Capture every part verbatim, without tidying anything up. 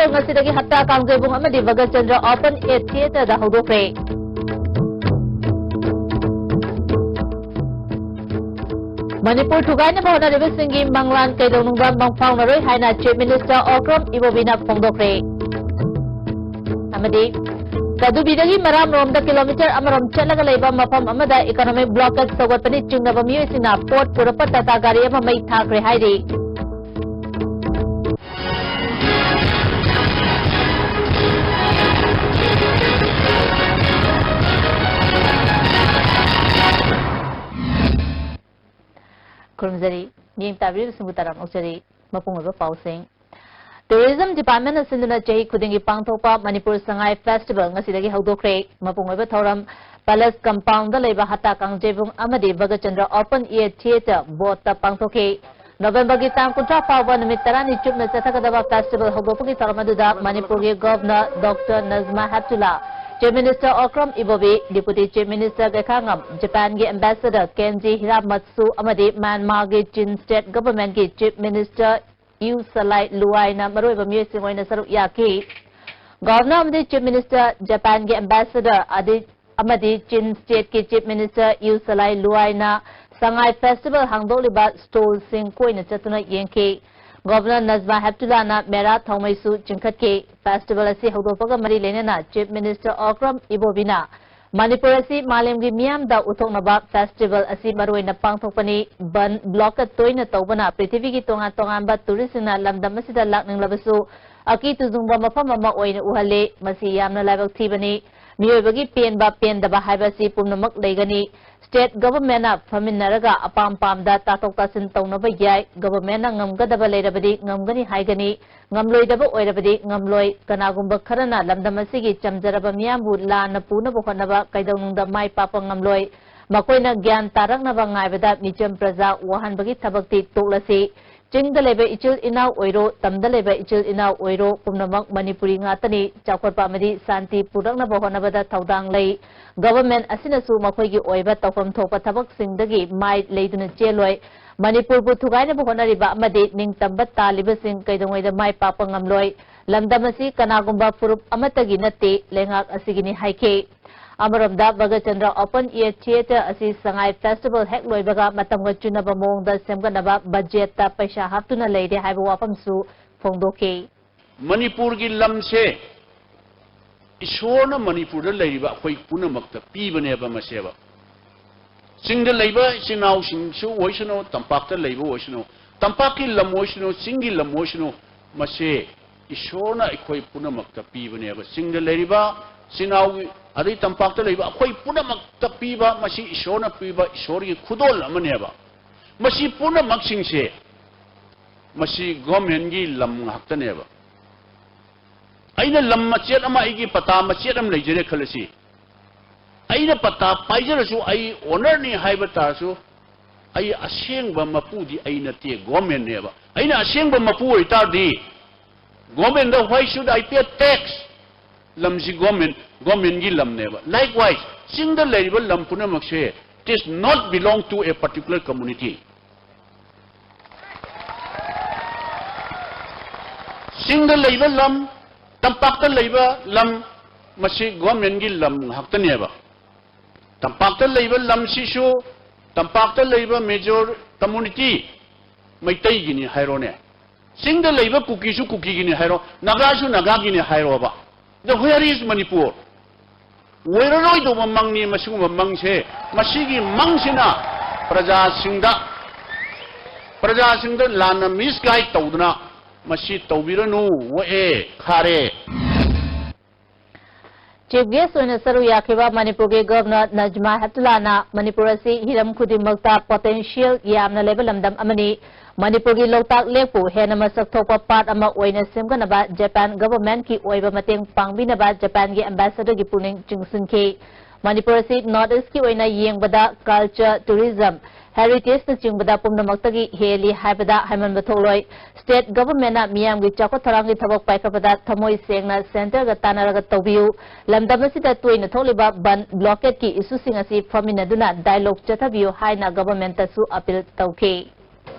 ꯉꯁꯤꯗꯒꯤ ꯍꯞꯇꯥ ꯀꯥꯡꯖꯩꯕꯨꯡ ꯑꯃꯗꯤ ꯚꯒꯠ ꯆꯟꯗ꯭ꯔ ꯑꯣꯄꯟ ꯑꯦꯌꯔ ꯊꯤꯌꯦꯇꯔꯗ ꯍꯧꯗꯣꯛꯈ꯭ꯔꯦ꯫ ꯃꯅꯤꯄꯨꯔ ꯊꯨꯒꯥꯏꯅꯕ ꯍꯣꯠꯅꯔꯤꯕꯁꯤꯡꯒꯤ ꯃꯪꯂꯥꯟ ꯀꯩꯗꯧꯅꯨꯡꯗ ꯃꯪꯐꯥꯎꯅꯔꯣꯏ ꯍꯥꯏꯅ ꯆꯤꯐ ꯃꯤꯅꯤꯁꯇꯔ ꯑꯣꯀ꯭ꯔꯝ ꯏꯕꯣꯕꯤꯅ ꯐꯣꯡꯗꯣꯛꯈ꯭ꯔꯦ꯫ ꯑꯃꯗꯤ ꯀꯗꯨꯕꯤꯗꯒꯤ ꯃꯔꯥꯝꯔꯣꯝꯗ ꯀꯤꯂꯣꯃꯤꯇꯔ ꯑꯃꯔꯣꯝ ꯆꯠꯂꯒ ꯂꯩꯕ ꯃꯐꯝ ꯑꯃꯗ ꯏꯀꯣꯅꯣꯃꯤꯛ ꯕ꯭ꯂꯣꯀꯦꯠ ꯁꯧꯒꯠꯄꯅꯤ ꯆꯤꯡꯅꯕ ꯃꯤꯑꯣꯏꯁꯤꯡꯅ ꯄꯣꯠ ꯄꯨꯔꯛꯄ ꯇꯥꯇꯥ ꯒꯥꯔꯤ ꯑꯃ ꯃꯩ ꯊꯥꯈ꯭ꯔꯦ ꯍꯥꯏꯔꯤ꯫ ꯈꯨꯔꯨꯝꯖꯔꯤ꯫ ꯃꯤꯠꯌꯦꯡ ꯇꯥꯕꯤꯔꯤꯕꯁꯤꯡꯕꯨ ꯇꯔꯥꯝꯅ ꯑꯣꯛꯆꯔꯤ꯫ ꯃꯄꯨꯡ ꯑꯣꯏꯕ ꯄꯥꯎꯁꯤꯡ꯫ ꯇꯨꯔꯤꯖꯝ ꯗꯤꯄꯥꯔꯠꯃꯦꯟꯅ ꯁꯤꯟꯗꯨꯅ ꯆꯍꯤ ꯈꯨꯗꯤꯡꯒꯤ ꯄꯥꯡꯊꯣꯛꯄ ꯃꯅꯤꯄꯨꯔ ꯁꯉꯥꯏ ꯐꯦꯁꯇꯤꯚꯦꯜ ꯉꯁꯤꯗꯒꯤ ꯍꯧꯗꯣꯛꯈ꯭ꯔꯦ꯫ ꯃꯄꯨꯡ ꯑꯣꯏꯕ ꯊꯧꯔꯝ ꯄꯦꯂꯦꯁ ꯀꯝꯄꯥꯎꯟꯗ ꯂꯩꯕ ꯍꯠꯇꯥ ꯀꯥꯡꯖꯩꯕꯨꯡ ꯑꯃꯗꯤ ꯚꯒꯠꯆꯟꯗ꯭ꯔ ꯑꯣꯄꯟ ꯑꯦꯌꯔ ꯊꯤꯌꯦꯇꯔ ꯕꯣꯠꯇ ꯄꯥꯡꯊꯣꯛꯈꯤ꯫ ꯅꯣꯚꯦꯝꯕꯔꯒꯤ ꯇꯥꯡ ꯀꯨꯟꯊ꯭ꯔꯥ ꯐꯥꯎꯕ ꯅꯨꯃꯤꯠ ꯇꯔꯥꯅꯤ ꯆꯨꯞꯅ ꯆꯠꯊꯒꯗꯕ ꯐꯦꯁꯇꯤꯚꯦꯜ ꯍꯧꯗꯣꯛꯄꯒꯤ ꯊꯧꯔꯝ ꯑꯗꯨꯗ ꯃꯅꯤꯄꯨꯔꯒꯤ governor doctor Najma Heptulla, chief minister Okram Ibobi, deputy chief minister Gaikhangam, ꯖꯄꯥꯟꯒꯤ ꯑꯦꯝꯕꯦꯁꯦꯗꯔ ꯀꯦꯟꯖꯤ ꯍꯤꯔꯥꯃꯠꯁꯨ ꯑꯃꯗꯤ ꯃ꯭ꯌꯥꯟꯃꯥꯔꯒꯤ ꯆꯤꯟ ꯁ꯭ꯇꯦꯠ ꯒꯚꯔꯟꯃꯦꯟꯠꯀꯤ ꯆꯤꯐ ꯃꯤꯅꯤꯁꯇꯔ ꯌꯨ ꯁꯂꯥꯏ ꯂꯨꯋꯥꯏꯅ ꯃꯔꯨꯑꯣꯏꯕ ꯃꯤꯑꯣꯏꯁꯤꯡ ꯑꯣꯏꯅ ꯁꯔꯨꯛ ꯌꯥꯈꯤ꯫ ꯒꯚꯔꯅꯔ ꯑꯃꯗꯤ ꯆꯤꯐ ꯃꯤꯅꯤꯁꯇꯔ, ꯖꯄꯥꯟꯒꯤ ꯑꯦꯝꯕꯦꯁꯦꯗꯔ ꯑꯗꯤ-, ꯑꯃꯗꯤ ꯆꯤꯟ ꯁ꯭ꯇꯦꯠꯀꯤ ꯆꯤꯐ ꯃꯤꯅꯤꯁꯇꯔ ꯌꯨ ꯁꯂꯥꯏ ꯂꯨꯋꯥꯏꯅ ꯁꯉꯥꯏ ꯐꯦꯁꯇꯤꯚꯦꯜ ꯍꯥꯡꯗꯣꯛꯂꯤꯕ ꯁ꯭ꯇꯣꯜꯁꯤꯡ ꯀꯣꯏꯅ ꯆꯠꯇꯨꯅ ꯌꯦꯡꯈꯤ꯫ ꯒꯚꯔꯅꯔ ꯅꯖꯃꯥ ꯍꯦꯞꯇꯨꯂꯥꯅ ꯃꯦꯔꯥ ꯊꯥꯎꯃꯩꯁꯨ ꯆꯤꯡꯈꯠꯈꯤ꯫ ꯐꯦꯁꯇꯤꯚꯦꯜ ꯑꯁꯤ ꯍꯧꯗꯣꯛꯄꯒ ꯃꯔꯤ ꯂꯩꯅꯅ ꯆꯤꯐ ꯃꯤꯅꯤꯁꯇꯔ ꯑꯣꯀ꯭ꯔꯝ ꯏꯕꯣꯕꯤꯅ ꯃꯅꯤꯄꯨꯔ ꯑꯁꯤ ꯃꯥꯂꯦꯝꯒꯤ ꯃꯤꯌꯥꯝꯗ ꯎꯠꯊꯣꯛꯅꯕ ꯐꯦꯁꯇꯤꯚꯦꯜ ꯑꯁꯤ ꯃꯔꯨꯑꯣꯏꯅ ꯄꯥꯡꯊꯣꯛꯄꯅꯤ꯫ ꯕꯟ ꯕ꯭ꯂꯣꯀꯦꯠ ꯇꯣꯏꯅ ꯇꯧꯕꯅ ꯄ꯭ꯔꯤꯊꯤꯕꯤꯒꯤ ꯇꯣꯉꯥꯟ ꯇꯣꯉꯥꯟꯕ ꯇꯨꯔꯤꯁꯁꯤꯡꯅ ꯂꯝꯗꯝ ꯑꯁꯤꯗ ꯂꯥꯛꯅꯤꯡꯂꯕꯁꯨ ꯑꯀꯤ ꯇꯨꯖꯨꯡꯕ ꯃꯐꯝ ꯑꯃ ꯑꯣꯏꯅ ꯎꯍꯜꯂꯤ꯫ ꯃꯁꯤ ꯌꯥꯝꯅ ꯂꯥꯏꯕꯛ ꯊꯤꯕꯅꯤ꯫ ꯃꯤꯑꯣꯏꯕꯒꯤ ꯄꯦꯟꯕ ꯄꯦꯟꯗꯕ ꯍꯥꯏꯕ ꯑꯁꯤ ꯄꯨꯝꯅꯃꯛ ꯂꯩꯒꯅꯤ꯫ ꯁ꯭ꯇꯦꯠ ꯒꯚꯔꯟꯃꯦꯟꯠꯅ ꯐꯝꯃꯤꯟꯅꯔꯒ ꯑꯄꯥꯝ ꯄꯥꯝꯗ ꯇꯥꯊꯣꯛ ꯇꯥꯁꯤꯟ ꯇꯧꯅꯕ ꯌꯥꯏ꯫ ꯒꯚꯔꯟꯃꯦꯟꯠꯅ ꯉꯝꯒꯗꯕ ꯂꯩꯔꯕꯗꯤ ꯉꯝꯒꯅꯤ ꯍꯥꯏꯒꯅꯤ꯫ ꯉꯝꯂꯣꯏꯗꯕ ꯑꯣꯏꯔꯕꯗꯤ ꯉꯝꯂꯣꯏ꯫ ꯀꯅꯥꯒꯨꯝꯕ ꯈꯔꯅ ꯂꯝꯗꯝ ꯑꯁꯤꯒꯤ ꯆꯝꯖꯔꯕ ꯃꯤꯌꯥꯝꯕꯨ ꯂꯥꯟꯅ ꯄꯨꯅꯕ ꯍꯣꯠꯅꯕ ꯀꯩꯗꯧꯅꯨꯡꯗ ꯃꯥꯏ ꯄꯥꯛꯄ ꯉꯝꯂꯣꯏ꯫ ꯃꯈꯣꯏꯅ ꯒ꯭ꯌꯥꯟ ꯇꯥꯔꯛꯅꯕ ꯉꯥꯏꯕꯗ ꯃꯤꯆꯝ ꯄ꯭ꯔꯖꯥ ꯋꯥꯍꯟꯕꯒꯤ ꯊꯕꯛꯇꯤ ꯇꯣꯛꯂꯁꯤ꯫ ꯆꯤꯡꯗ ꯂꯩꯕ ꯏꯆꯤꯜ ꯏꯅꯥꯎ ꯑꯣꯏꯔꯣ, ꯇꯝꯗ ꯂꯩꯕ ꯏꯆꯤꯜ ꯏꯅꯥꯎ ꯑꯣꯏꯔꯣ, ꯄꯨꯝꯅꯃꯛ ꯃꯅꯤꯄꯨꯔꯤ ꯉꯥꯛꯇꯅꯤ꯫ ꯆꯥꯎꯈꯠꯄ ꯑꯃꯗꯤ ꯁꯥꯟꯇꯤ ꯄꯨꯔꯛꯅꯕ ꯍꯣꯠꯅꯕꯗ ꯊꯧꯗꯥꯡ ꯂꯩ꯫ ꯒꯚꯔꯟꯃꯦꯟꯠ ꯑꯁꯤꯅꯁꯨ ꯃꯈꯣꯏꯒꯤ ꯑꯣꯏꯕ ꯇꯧꯐꯝ ꯊꯣꯛꯄ ꯊꯕꯛꯁꯤꯡꯗꯒꯤ ꯃꯥꯏ ꯂꯩꯗꯨꯅ ꯆꯦꯜꯂꯣꯏ꯫ ꯃꯅꯤꯄꯨꯔꯕꯨ ꯊꯨꯒꯥꯏꯅꯕ ꯍꯣꯠꯅꯔꯤꯕ ꯑꯃꯗꯤ ꯅꯤꯡꯇꯝꯕ ꯇꯥꯜꯂꯤꯕꯁꯤꯡ ꯀꯩꯗꯧꯉꯩꯗ ꯃꯥꯏ ꯄꯥꯛꯄ ꯉꯝꯂꯣꯏ꯫ ꯂꯝꯗꯝ ꯑꯁꯤ ꯀꯅꯥꯒꯨꯝꯕ ꯐꯨꯔꯨꯞ ꯑꯃꯠꯇꯒꯤ ꯅꯠꯇꯦ, ꯂꯩꯉꯥꯛ ꯑꯁꯤꯒꯤꯅꯤ ꯍꯥꯏꯈꯤ꯫ ꯑꯃꯔꯣꯝꯗ Bhagat Chandra open air theatre ꯑꯁꯤ ꯁꯉꯥꯏ ꯐꯦꯁꯇꯤꯚꯦꯜ ꯍꯦꯛ ꯂꯣꯏꯕꯒ ꯃꯇꯝꯒ ꯆꯨꯅꯕ ꯃꯑꯣꯡꯗ ꯁꯦꯝꯒꯠꯅꯕ ꯕꯖꯦꯠꯇ ꯄꯩꯁꯥ ꯍꯥꯞꯇꯨꯅ ꯂꯩꯔꯦ ꯍꯥꯏꯕ ꯋꯥꯐꯝꯁꯨ ꯐꯣꯡꯗꯣꯛꯈꯤ꯫ ꯃꯅꯤꯄꯨꯔꯒꯤ ꯂꯝꯁꯦ ꯏꯁꯣꯔꯅ ꯃꯅꯤꯄꯨꯔꯗ ꯂꯩꯔꯤꯕ ꯑꯩꯈꯣꯏ ꯄꯨꯝꯅꯃꯛꯇ ꯄꯤꯕꯅꯦꯕ ꯃꯁꯦꯕ꯫ ꯆꯤꯡꯗ ꯂꯩꯕ ꯏꯆꯤꯟ ꯏꯅꯥꯎꯁꯤꯡꯁꯨ ꯑꯣꯏꯁꯅꯨ, ꯇꯝꯄꯥꯛꯇ ꯂꯩꯕ ꯑꯣꯏꯁꯅꯨ, ꯇꯝꯄꯥꯛꯀꯤ ꯂꯝ ꯑꯣꯏꯁꯅꯨ, ꯆꯤꯡꯒꯤ ꯂꯝ ꯑꯣꯏꯁꯅꯨ, ꯃꯁꯦ ꯏꯁꯣꯔꯅ ꯑꯩꯈꯣꯏ ꯄꯨꯝꯅꯃꯛꯇ ꯄꯤꯕꯅꯦꯕ꯫ ꯆꯤꯡꯗ ꯂꯩꯔꯤꯕ ꯏꯆꯤꯟ ꯏꯅꯥꯎꯒꯤ, ꯑꯗꯩ ꯇꯝꯄꯥꯛꯇ ꯂꯩꯕ ꯑꯩꯈꯣꯏ ꯄꯨꯝꯅꯃꯛꯇ ꯄꯤꯕ, ꯃꯁꯤ ꯏꯁꯣꯔꯅ ꯄꯤꯕ, ꯏꯁꯣꯔꯒꯤ ꯈꯨꯗꯣꯜ ꯑꯃꯅꯦꯕ꯫ ꯃꯁꯤ ꯄꯨꯝꯅꯃꯛꯁꯤꯡꯁꯦ, ꯃꯁꯤ ꯒꯣꯔꯃꯦꯟꯒꯤ ꯂꯝ ꯉꯥꯛꯇꯅꯦꯕ꯫ ꯑꯩꯅ ꯂꯝ ꯃꯆꯦꯠ ꯑꯃ, ꯑꯩꯒꯤ ꯄꯇꯥ ꯃꯆꯦꯠ ꯑꯃ ꯂꯩꯖꯔꯦ ꯈꯜꯂꯁꯤ꯫ ꯑꯩꯅ ꯄꯇꯥ ꯄꯥꯏꯖꯔꯁꯨ, ꯑꯩ ꯑꯣꯅꯔꯅꯤ ꯍꯥꯏꯕ ꯇꯥꯔꯁꯨ, ꯑꯩ ꯑꯁꯦꯡꯕ ꯃꯄꯨꯗꯤ ꯑꯩ ꯅꯠꯇꯦ, ꯒꯣꯔꯃꯦꯟꯅꯦꯕ꯫ ꯑꯩꯅ ꯑꯁꯦꯡꯕ ꯃꯄꯨ ꯑꯣꯏꯇꯥꯔꯗꯤ, ꯒꯣꯔꯃꯦꯟꯗ why should I pay tax? ꯂꯝꯁꯤ ꯒꯣꯔꯃꯦꯟ, ꯒꯣꯔꯃꯦꯟꯒꯤ ꯂꯝꯅꯦꯕ꯫ Likewise, ꯆꯤꯡꯗ ꯂꯩꯔꯤꯕ ꯂꯝ ꯄꯨꯝꯅꯃꯛꯁꯦ, it is not belong to a particular community. ꯆꯤꯡꯗ ꯂꯩꯕ ꯂꯝ, ꯇꯝꯄꯥꯛꯇ ꯂꯩꯕ ꯂꯝ, ꯃꯁꯤ ꯒꯣꯔꯃꯦꯟꯒꯤ ꯂꯝ ꯉꯥꯛꯇꯅꯦꯕ꯫ ꯇꯝꯄꯥꯛꯇ ꯂꯩꯕ ꯂꯝꯁꯤꯁꯨ, ꯇꯝꯄꯥꯛꯇ ꯂꯩꯕ major community ꯃꯩꯇꯩꯒꯤꯅꯤ ꯍꯥꯏꯔꯣꯅꯦ꯫ ꯆꯤꯡꯗ ꯂꯩꯕ ꯀꯨꯀꯤꯁꯨ ꯀꯨꯀꯤꯒꯤꯅꯤ ꯍꯥꯏꯔꯣ, ꯅꯥꯒꯥꯁꯨ ꯅꯥꯒꯥꯒꯤꯅꯤ ꯍꯥꯏꯔꯣꯕ꯫ The where is Manipur? ꯑꯣꯏꯔꯔꯣꯏꯗꯧꯕ ꯃꯪꯅꯤ ꯃꯁꯤꯒꯨꯝꯕ ꯃꯪꯁꯦ꯫ ꯃꯁꯤꯒꯤ ꯃꯪꯁꯤꯅ ꯄ꯭ꯔꯖꯥꯁꯤꯡꯗ, ꯄ꯭ꯔꯖꯥꯁꯤꯡꯗ ꯂꯥꯟꯅ misguide ꯇꯧꯗꯨꯅ ꯃꯁꯤ ꯇꯧꯕꯤꯔꯅꯨ, ꯑꯣꯛꯑꯦ, ꯈꯥꯔꯦ꯫ ꯆꯤꯐ ꯒꯦꯁ ꯑꯣꯏꯅ ꯁꯔꯨꯛ ꯌꯥꯈꯤꯕ ꯃꯅꯤꯄꯨꯔꯒꯤ ꯒꯚꯔꯅꯔ ꯅꯖꯃꯥ ꯍꯦꯞꯇꯨꯂꯥꯅ ꯃꯅꯤꯄꯨꯔ ꯑꯁꯤ ꯍꯤꯔꯝ ꯈꯨꯗꯤꯡꯃꯛꯇ ꯄꯣꯇꯦꯟꯁꯤꯌꯦꯜ ꯌꯥꯝꯅ ꯂꯩꯕ ꯂꯝꯗꯝ ꯑꯃꯅꯤ꯫ ꯃꯅꯤꯄꯨꯔꯒꯤ ꯂꯣꯛꯇꯥꯛ ꯂꯦꯛꯄꯨ ꯍꯦꯟꯅ ꯃꯁꯛ ꯊꯣꯛꯄ ꯄꯥꯠ ꯑꯃ ꯑꯣꯏꯅ ꯁꯦꯝꯒꯠꯅꯕ ꯖꯄꯥꯟ ꯒꯚꯔꯟꯃꯦꯟꯠꯀꯤ ꯑꯣꯏꯕ ꯃꯇꯦꯡ ꯄꯥꯡꯕꯤꯅꯕ ꯖꯄꯥꯟꯒꯤ ꯑꯦꯝꯕꯦꯁꯦꯗꯔꯒꯤ ꯄꯨꯛꯅꯤꯡ ꯆꯤꯡꯁꯤꯟꯈꯤ꯫ ꯃꯅꯤꯄꯨꯔ ꯑꯁꯤ North East ꯀꯤ ꯑꯣꯏꯅ ꯌꯦꯡꯕꯗ culture, tourism, heritage ꯅꯆꯤꯡꯕꯗ ꯄꯨꯝꯅꯃꯛꯇꯒꯤ ꯍꯦꯜꯂꯤ ꯍꯥꯏꯕꯗ ꯍꯥꯏꯃꯟꯕ ꯊꯣꯛꯂꯣꯏ꯫ State government ꯅ ꯃꯤꯌꯥꯝꯒꯤ ꯆꯥꯎꯈꯠ ꯊꯧꯔꯥꯡꯒꯤ ꯊꯕꯛ ꯄꯥꯏꯈꯠꯄꯗ ꯊꯃꯣꯏ ꯁꯦꯡꯅ centre ꯒ ꯇꯥꯟꯅꯔꯒ ꯇꯧꯕꯤꯌꯨ꯫ ꯂꯝꯗꯝ ꯑꯁꯤꯗ ꯇꯣꯏꯅ ꯊꯣꯛꯂꯤꯕ ꯕꯟ, blockade ꯀꯤ issue ꯁꯤꯡ ꯑꯁꯤ ꯐꯝꯃꯤꯟꯅꯗꯨꯅ dialogue ꯆꯠꯊꯕꯤꯌꯨ ꯍꯥꯏꯅ government ꯇꯁꯨ appeal ꯇꯧꯈꯤ꯫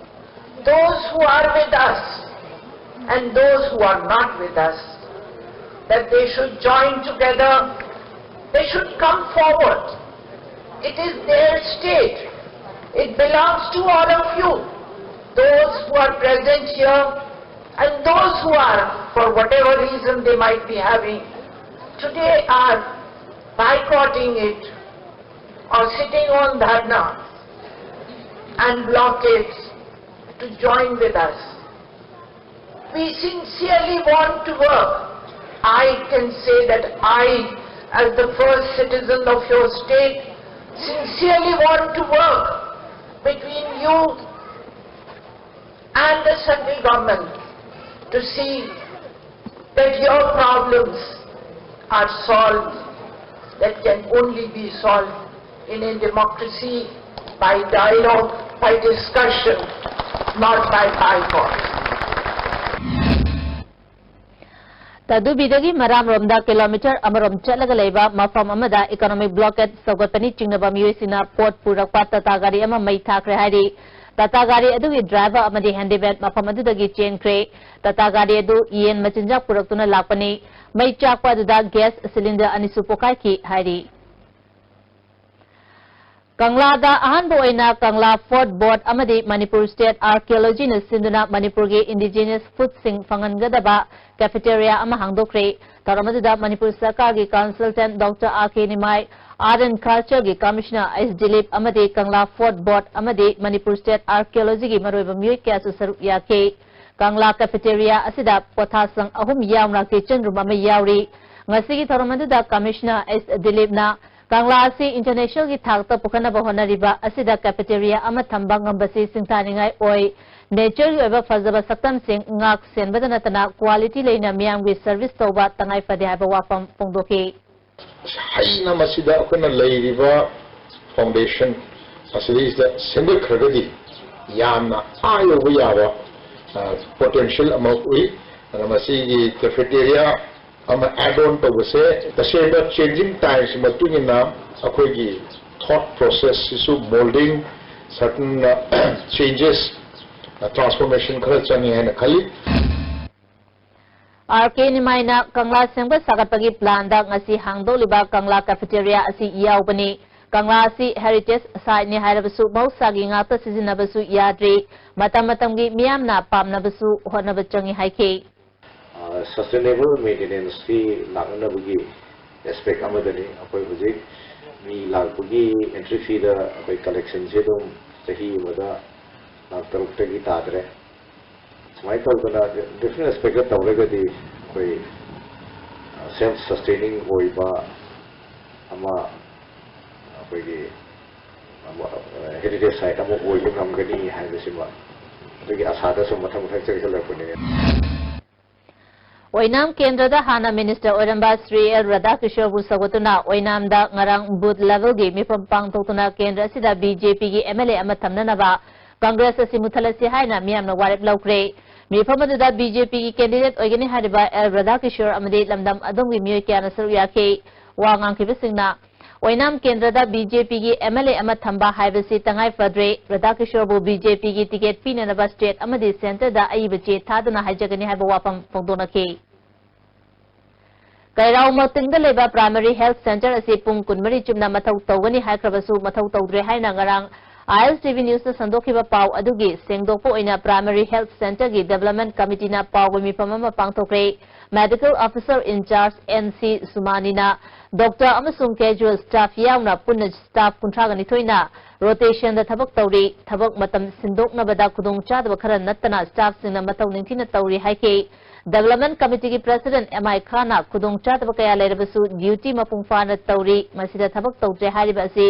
Those who are with us and those who are not with us, that they should join together, they should come forward. It is their state, it belongs to all of you, those who are present here and those who are, for whatever reason they might be having, today are boycotting it or sitting on dharna and blockades to join with us. We sincerely want to work. I can say that I, as the first citizen of your state, sincerely want to work between you and the central government to see that your problems are solved, that can only be solved in a democracy, by dialogue, by discussion, not by boycott. ꯇꯗꯨꯕꯤꯗꯒꯤ ꯃꯔꯥꯝꯔꯣꯝꯗ kilometre ꯑꯃꯔꯣꯝ ꯆꯠꯂꯒ ꯂꯩꯕ ꯃꯐꯝ ꯑꯃꯗ economic blockade ꯁꯧꯒꯠꯄꯅꯤ ꯆꯤꯡꯅꯕ ꯃꯤꯑꯣꯏꯁꯤꯡꯅ ꯄꯣꯠ ꯄꯨꯔꯛꯄ ꯇꯥꯇꯥ ꯒꯥꯔꯤ ꯑꯃ ꯃꯩ ꯊꯥꯈ꯭ꯔꯦ ꯍꯥꯏꯔꯤ꯫ ꯇꯥꯇꯥ ꯒꯥꯔꯤ ꯑꯗꯨꯒꯤ driver ꯑꯃꯗꯤ handyman ꯃꯐꯝ ꯑꯗꯨꯗꯒꯤ ꯆꯦꯟꯈ꯭ꯔꯦ꯫ ꯇꯥꯇꯥ ꯒꯥꯔꯤ ꯑꯗꯨ ꯌꯦꯟ ꯃꯆꯤꯟꯖꯥꯛ ꯄꯨꯔꯛꯇꯨꯅ ꯂꯥꯛꯄꯅꯤ꯫ ꯃꯩ ꯆꯥꯛꯄ ꯑꯗꯨꯗ gas cylinder ꯑꯅꯤꯁꯨ ꯄꯣꯈꯥꯏꯈꯤ ꯍꯥꯏꯔꯤ꯫ ꯀꯪꯂꯥꯗ ꯑꯍꯥꯟꯕ ꯑꯣꯏꯅ ꯀꯪꯂꯥ Fort Board ꯑꯃꯗꯤ ꯃꯅꯤꯄꯨꯔ State Archaeology ꯅ ꯁꯤꯟꯗꯨꯅ ꯃꯅꯤꯄꯨꯔꯒꯤ indigenous food ꯁꯤꯡ ꯐꯪꯍꯟꯒꯗꯕ cafeteria ꯑꯃ ꯍꯥꯡꯗꯣꯛꯈ꯭ꯔꯦ꯫ ꯊꯧꯔꯝ ꯑꯗꯨꯗ ꯃꯅꯤꯄꯨꯔ ꯁꯔꯀꯥꯔꯒꯤ consultant Doctor R K Nimai, Art and Culture ꯒꯤ Commissioner S ꯗꯤꯂꯤꯞ ꯑꯃꯗꯤ ꯀꯪꯂꯥ Fort Board ꯑꯃꯗꯤ ꯃꯅꯤꯄꯨꯔ State Archaeology ꯒꯤ ꯃꯔꯨꯑꯣꯏꯕ ꯃꯤꯑꯣꯏ ꯀꯌꯥꯁꯨ ꯁꯔꯨꯛ ꯌꯥꯈꯤ꯫ ꯀꯪꯂꯥ cafeteria ꯑꯁꯤꯗ ꯄꯣꯊꯥꯁꯪ ꯑꯍꯨꯝ ꯌꯥꯎꯅ kitchen room ꯑꯃ ꯌꯥꯎꯔꯤ꯫ ꯉꯁꯤꯒꯤ ꯊꯧꯔꯝ ꯑꯗꯨꯗ Commissioner S ꯗꯤꯂꯤꯞꯅ ꯀꯪꯂꯥ ꯑꯁꯤ international ꯒꯤ ꯊꯥꯛꯇ ꯄꯨꯈꯠꯅꯕ ꯍꯣꯠꯅꯔꯤꯕ ꯑꯁꯤꯗ cafeteria ꯑꯃ ꯊꯝꯕ ꯉꯝꯕꯁꯤ ꯁꯤꯡꯊꯥꯅꯤꯡꯉꯥꯏ ꯑꯣꯏ꯫ Nature ꯒꯤ ꯑꯣꯏꯕ ꯐꯖꯕ ꯁꯛꯇꯝꯁꯤꯡ ꯉꯥꯛ ꯁꯦꯟꯕꯗ ꯅꯠꯇꯅ quality ꯂꯩꯅ ꯃꯤꯌꯥꯝꯒꯤ service ꯇꯧꯕ ꯇꯉꯥꯏ ꯐꯗꯦ ꯍꯥꯏꯕ ꯋꯥꯐꯝ ꯐꯣꯡꯗꯣꯛꯈꯤ꯫ ꯍꯩꯅ ꯃꯁꯤꯗ ꯑꯩꯈꯣꯏꯅ ꯂꯩꯔꯤꯕ foundation ꯑꯁꯤꯗꯩꯁꯤꯗ ꯁꯦꯝꯒꯠꯈ꯭ꯔꯒꯗꯤ ꯌꯥꯝꯅ ꯑꯥ ꯌꯧꯕ ꯌꯥꯕ ꯄꯣꯇꯦꯟꯁꯤꯌꯦꯜ ꯑꯃ ꯎꯏ꯫ ꯑꯗ ꯃꯁꯤꯒꯤ ꯀꯦꯐꯦꯇꯦꯔꯤꯌꯥ ꯑꯃ add on ꯇꯧꯕꯁꯦ ꯇꯁꯦꯡꯕ changing times ꯃꯇꯨꯡ ꯏꯟꯅ ꯑꯩꯈꯣꯏꯒꯤ thought process ꯁꯤꯁꯨ molding, certain changes, transformation ꯈꯔ ꯆꯪꯉꯤ ꯍꯥꯏꯅ ꯈꯜꯂꯤ꯫ ꯑꯥꯔ ꯀꯦ ꯅꯤꯃꯥꯏꯅ ꯀꯪꯂꯥ ꯁꯦꯝꯒꯠ ꯁꯥꯒꯠꯄꯒꯤ ꯄ꯭ꯂꯥꯟꯗ ꯉꯁꯤ ꯍꯥꯡꯗꯣꯛꯂꯤꯕ ꯀꯪꯂꯥ ꯀꯦꯐꯦꯇꯦꯔꯤꯌꯥ ꯑꯁꯤ ꯌꯥꯎꯕꯅꯤ꯫ ꯀꯪꯂꯥ ꯑꯁꯤ ꯍꯦꯔꯤꯇꯦꯖ ꯁꯥꯏꯠꯅꯤ ꯍꯥꯏꯔꯕꯁꯨ ꯃꯍꯧꯁꯥꯒꯤ ꯉꯥꯛꯇ ꯁꯤꯖꯤꯟꯅꯕꯁꯨ ꯌꯥꯗ꯭ꯔꯤ꯫ ꯃꯇꯝ ꯃꯇꯝꯒꯤ ꯃꯤꯌꯥꯝꯅ ꯄꯥꯝꯅꯕꯁꯨ ꯍꯣꯠꯅꯕ ꯆꯪꯏ ꯍꯥꯏꯈꯤ꯫ ꯁꯁꯇꯦꯅꯦꯕꯜ ꯃꯦꯟꯇꯦꯅꯦꯟꯁꯀꯤ ꯂꯥꯛꯅꯅꯕꯒꯤ ꯑꯦꯁꯄꯦꯛ ꯑꯃꯗꯅꯤ꯫ ꯑꯩꯈꯣꯏ ꯍꯧꯖꯤꯛ ꯃꯤ ꯂꯥꯛꯄꯒꯤ ꯑꯦꯟꯇ꯭ꯔꯤ ꯐꯤꯗ ꯑꯩꯈꯣꯏ ꯀꯂꯦꯛꯁꯟꯁꯦ ꯑꯗꯨꯝ ꯆꯍꯤ ꯑꯃꯗ ꯂꯥꯛ ꯇꯔꯨꯛꯇꯒꯤ ꯇꯥꯗ꯭ꯔꯦ꯫ ꯁꯨꯃꯥꯏꯅ ꯇꯧꯗꯅ ꯗꯤꯐ꯭ꯔꯦꯟ ꯑꯦꯁꯄꯦꯛꯇ ꯇꯧꯔꯒꯗꯤ ꯑꯩꯈꯣꯏ ꯁꯦꯜꯐ ꯁꯁꯇꯦꯅꯤꯡ ꯑꯣꯏꯕ ꯑꯃ ꯑꯩꯈꯣꯏꯒꯤ ꯍꯦꯔꯤꯇꯦꯖ ꯁꯥꯏꯠ ꯑꯃ ꯑꯣꯏꯕ ꯉꯝꯒꯅꯤ ꯍꯥꯏꯕꯁꯤꯃ ꯑꯗꯨꯒꯤ ꯑꯁꯥꯗ ꯁꯨꯝ ꯃꯊꯪ ꯃꯊꯪ ꯆꯪꯁꯤꯜꯂꯛꯄꯅꯦ꯫ ꯑꯣꯏꯅꯥꯝ ꯀꯦꯟꯗ꯭ꯔꯗ ꯍꯥꯟꯅ ꯃꯤꯅꯤꯁꯇꯔ ꯑꯣꯏꯔꯝꯕ ꯁ꯭ꯔꯤ ꯑꯦꯜ ꯔꯥꯙꯥꯀꯤꯁꯣꯔꯕꯨ ꯁꯧꯒꯠꯇꯨꯅ ꯑꯣꯏꯅꯥꯝꯗ ꯉꯔꯥꯡ ꯕꯨꯊ ꯂꯦꯚꯦꯜꯒꯤ ꯃꯤꯐꯝ ꯄꯥꯡꯊꯣꯛꯇꯨꯅ ꯀꯦꯟꯗ꯭ꯔ ꯑꯁꯤꯗ ꯕꯤꯖꯦꯄꯤꯒꯤ ꯑꯦꯝ ꯑꯦꯜ ꯑꯦ ꯑꯃ ꯊꯝꯅꯅꯕ ꯀꯪꯒ꯭ꯔꯦꯁ ꯑꯁꯤ ꯃꯨꯊꯠꯂꯁꯤ ꯍꯥꯏꯅ ꯃꯤꯌꯥꯝꯅ ꯋꯥꯔꯦꯞ ꯂꯧꯈ꯭ꯔꯦ꯫ ꯃꯤꯐꯝ ꯑꯗꯨꯗ ꯕꯤꯖꯦꯄꯤꯒꯤ ꯀꯦꯟꯗꯤꯗꯦꯠ ꯑꯣꯏꯒꯅꯤ ꯍꯥꯏꯔꯤꯕ ꯑꯦꯜ ꯔꯥꯙꯥꯀꯤꯁꯣꯔ ꯑꯃꯗꯤ ꯂꯝꯗꯝ ꯑꯗꯣꯝꯒꯤ ꯃꯤꯑꯣꯏ ꯀꯌꯥꯅ ꯁꯔꯨꯛ ꯌꯥꯈꯤ꯫ ꯋꯥ ꯉꯥꯡꯈꯤꯕꯁꯤꯡꯅ ꯑꯣꯏꯅꯥꯝ ꯀꯦꯟꯗ꯭ꯔꯗ ꯕꯤꯖꯦꯄꯤꯒꯤ ꯑꯦꯝ ꯑꯦꯜ ꯑꯦ ꯑꯃ ꯊꯝꯕ ꯍꯥꯏꯕꯁꯤ ꯇꯉꯥꯏ ꯐꯗ꯭ꯔꯦ꯫ ꯔꯥꯙꯥꯀꯤꯁꯣꯔꯕꯨ ꯕꯤꯖꯦꯄꯤꯒꯤ ꯇꯤꯀꯦꯠ ꯄꯤꯅꯅꯕ ꯁ꯭ꯇꯦꯠ ꯑꯃꯗꯤ ꯁꯦꯟꯇꯔꯗ ꯑꯏꯕ ꯆꯦ ꯊꯥꯗꯨꯅ ꯍꯥꯏꯖꯒꯅꯤ ꯍꯥꯏꯕ ꯋꯥꯐꯝ ꯐꯣꯡꯗꯣꯛꯅꯈꯤ꯫ ꯀꯩꯔꯥꯎ ꯃꯇꯤꯡꯗ ꯂꯩꯕ ꯄ꯭ꯔꯥꯏꯃꯥꯔꯤ ꯍꯦꯜꯊ ꯁꯦꯟꯇꯔ ꯑꯁꯤ ꯄꯨꯡ ꯀꯨꯟꯃꯔꯤ ꯆꯨꯞꯅ ꯃꯊꯧ ꯇꯧꯒꯅꯤ ꯍꯥꯏꯈ꯭ꯔꯕꯁꯨ ꯃꯊꯧ ꯇꯧꯗ꯭ꯔꯦ ꯍꯥꯏꯅ ꯉꯔꯥꯡ ꯑꯥꯏ ꯑꯦꯜ ꯇꯤ ꯚꯤ ꯅ꯭ꯌꯨꯁꯇ ꯁꯟꯗꯣꯛꯈꯤꯕ ꯄꯥꯎ ꯑꯗꯨꯒꯤ ꯁꯦꯡꯗꯣꯛꯄ ꯑꯣꯏꯅ ꯄ꯭ꯔꯥꯏꯃꯥꯔꯤ ꯍꯦꯜꯊ ꯁꯦꯟꯇꯔꯒꯤ ꯗꯤꯕꯦꯂꯞꯃꯦꯟ ꯀꯃꯤꯇꯤꯅ ꯄꯥꯎꯒꯤ ꯃꯤꯐꯝ ꯑꯃ ꯄꯥꯡꯊꯣꯛꯈ꯭ꯔꯦ꯫ Medical officer incharge N C ꯁꯨꯃꯥꯅꯤꯅ ꯗꯣꯛꯇꯔ ꯑꯃꯁꯨꯡ ꯀꯦꯖꯨꯑꯦꯜ ꯁ꯭ꯇꯥꯐ ꯌꯥꯎꯅ ꯄꯨꯟꯅ ꯁ꯭ꯇꯥꯐ ꯀꯨꯟꯊ꯭ꯔꯥꯒ ꯅꯤꯊꯣꯏꯅ ꯔꯣꯇꯦꯁꯟꯗ ꯊꯕꯛ ꯇꯧꯔꯤ꯫ ꯊꯕꯛ ꯃꯇꯝ ꯁꯤꯟꯗꯣꯛꯅꯕꯗ ꯈꯨꯗꯣꯡꯆꯥꯗꯕ ꯈꯔ ꯅꯠꯇꯅ ꯁ꯭ꯇꯥꯐꯁꯤꯡꯅ ꯃꯇꯧ ꯅꯤꯡꯊꯤꯅ ꯇꯧꯔꯤ ꯍꯥꯏꯈꯤ꯫ ꯗꯤꯕꯦꯂꯞꯃꯦꯟ ꯀꯃꯤꯇꯤꯒꯤ ꯄ꯭ꯔꯦꯁꯤꯗꯦꯟꯠ ꯑꯦꯝ ꯑꯥꯏ ꯈꯥꯟꯅ ꯈꯨꯗꯣꯡꯆꯥꯗꯕ ꯀꯌꯥ ꯂꯩꯔꯕꯁꯨ ꯗ꯭ꯌꯨꯇꯤ ꯃꯄꯨꯡ ꯐꯥꯅ ꯇꯧꯔꯤ, ꯃꯁꯤꯗ ꯊꯕꯛ ꯇꯧꯗ꯭ꯔꯦ ꯍꯥꯏꯔꯤꯕ ꯑꯁꯤ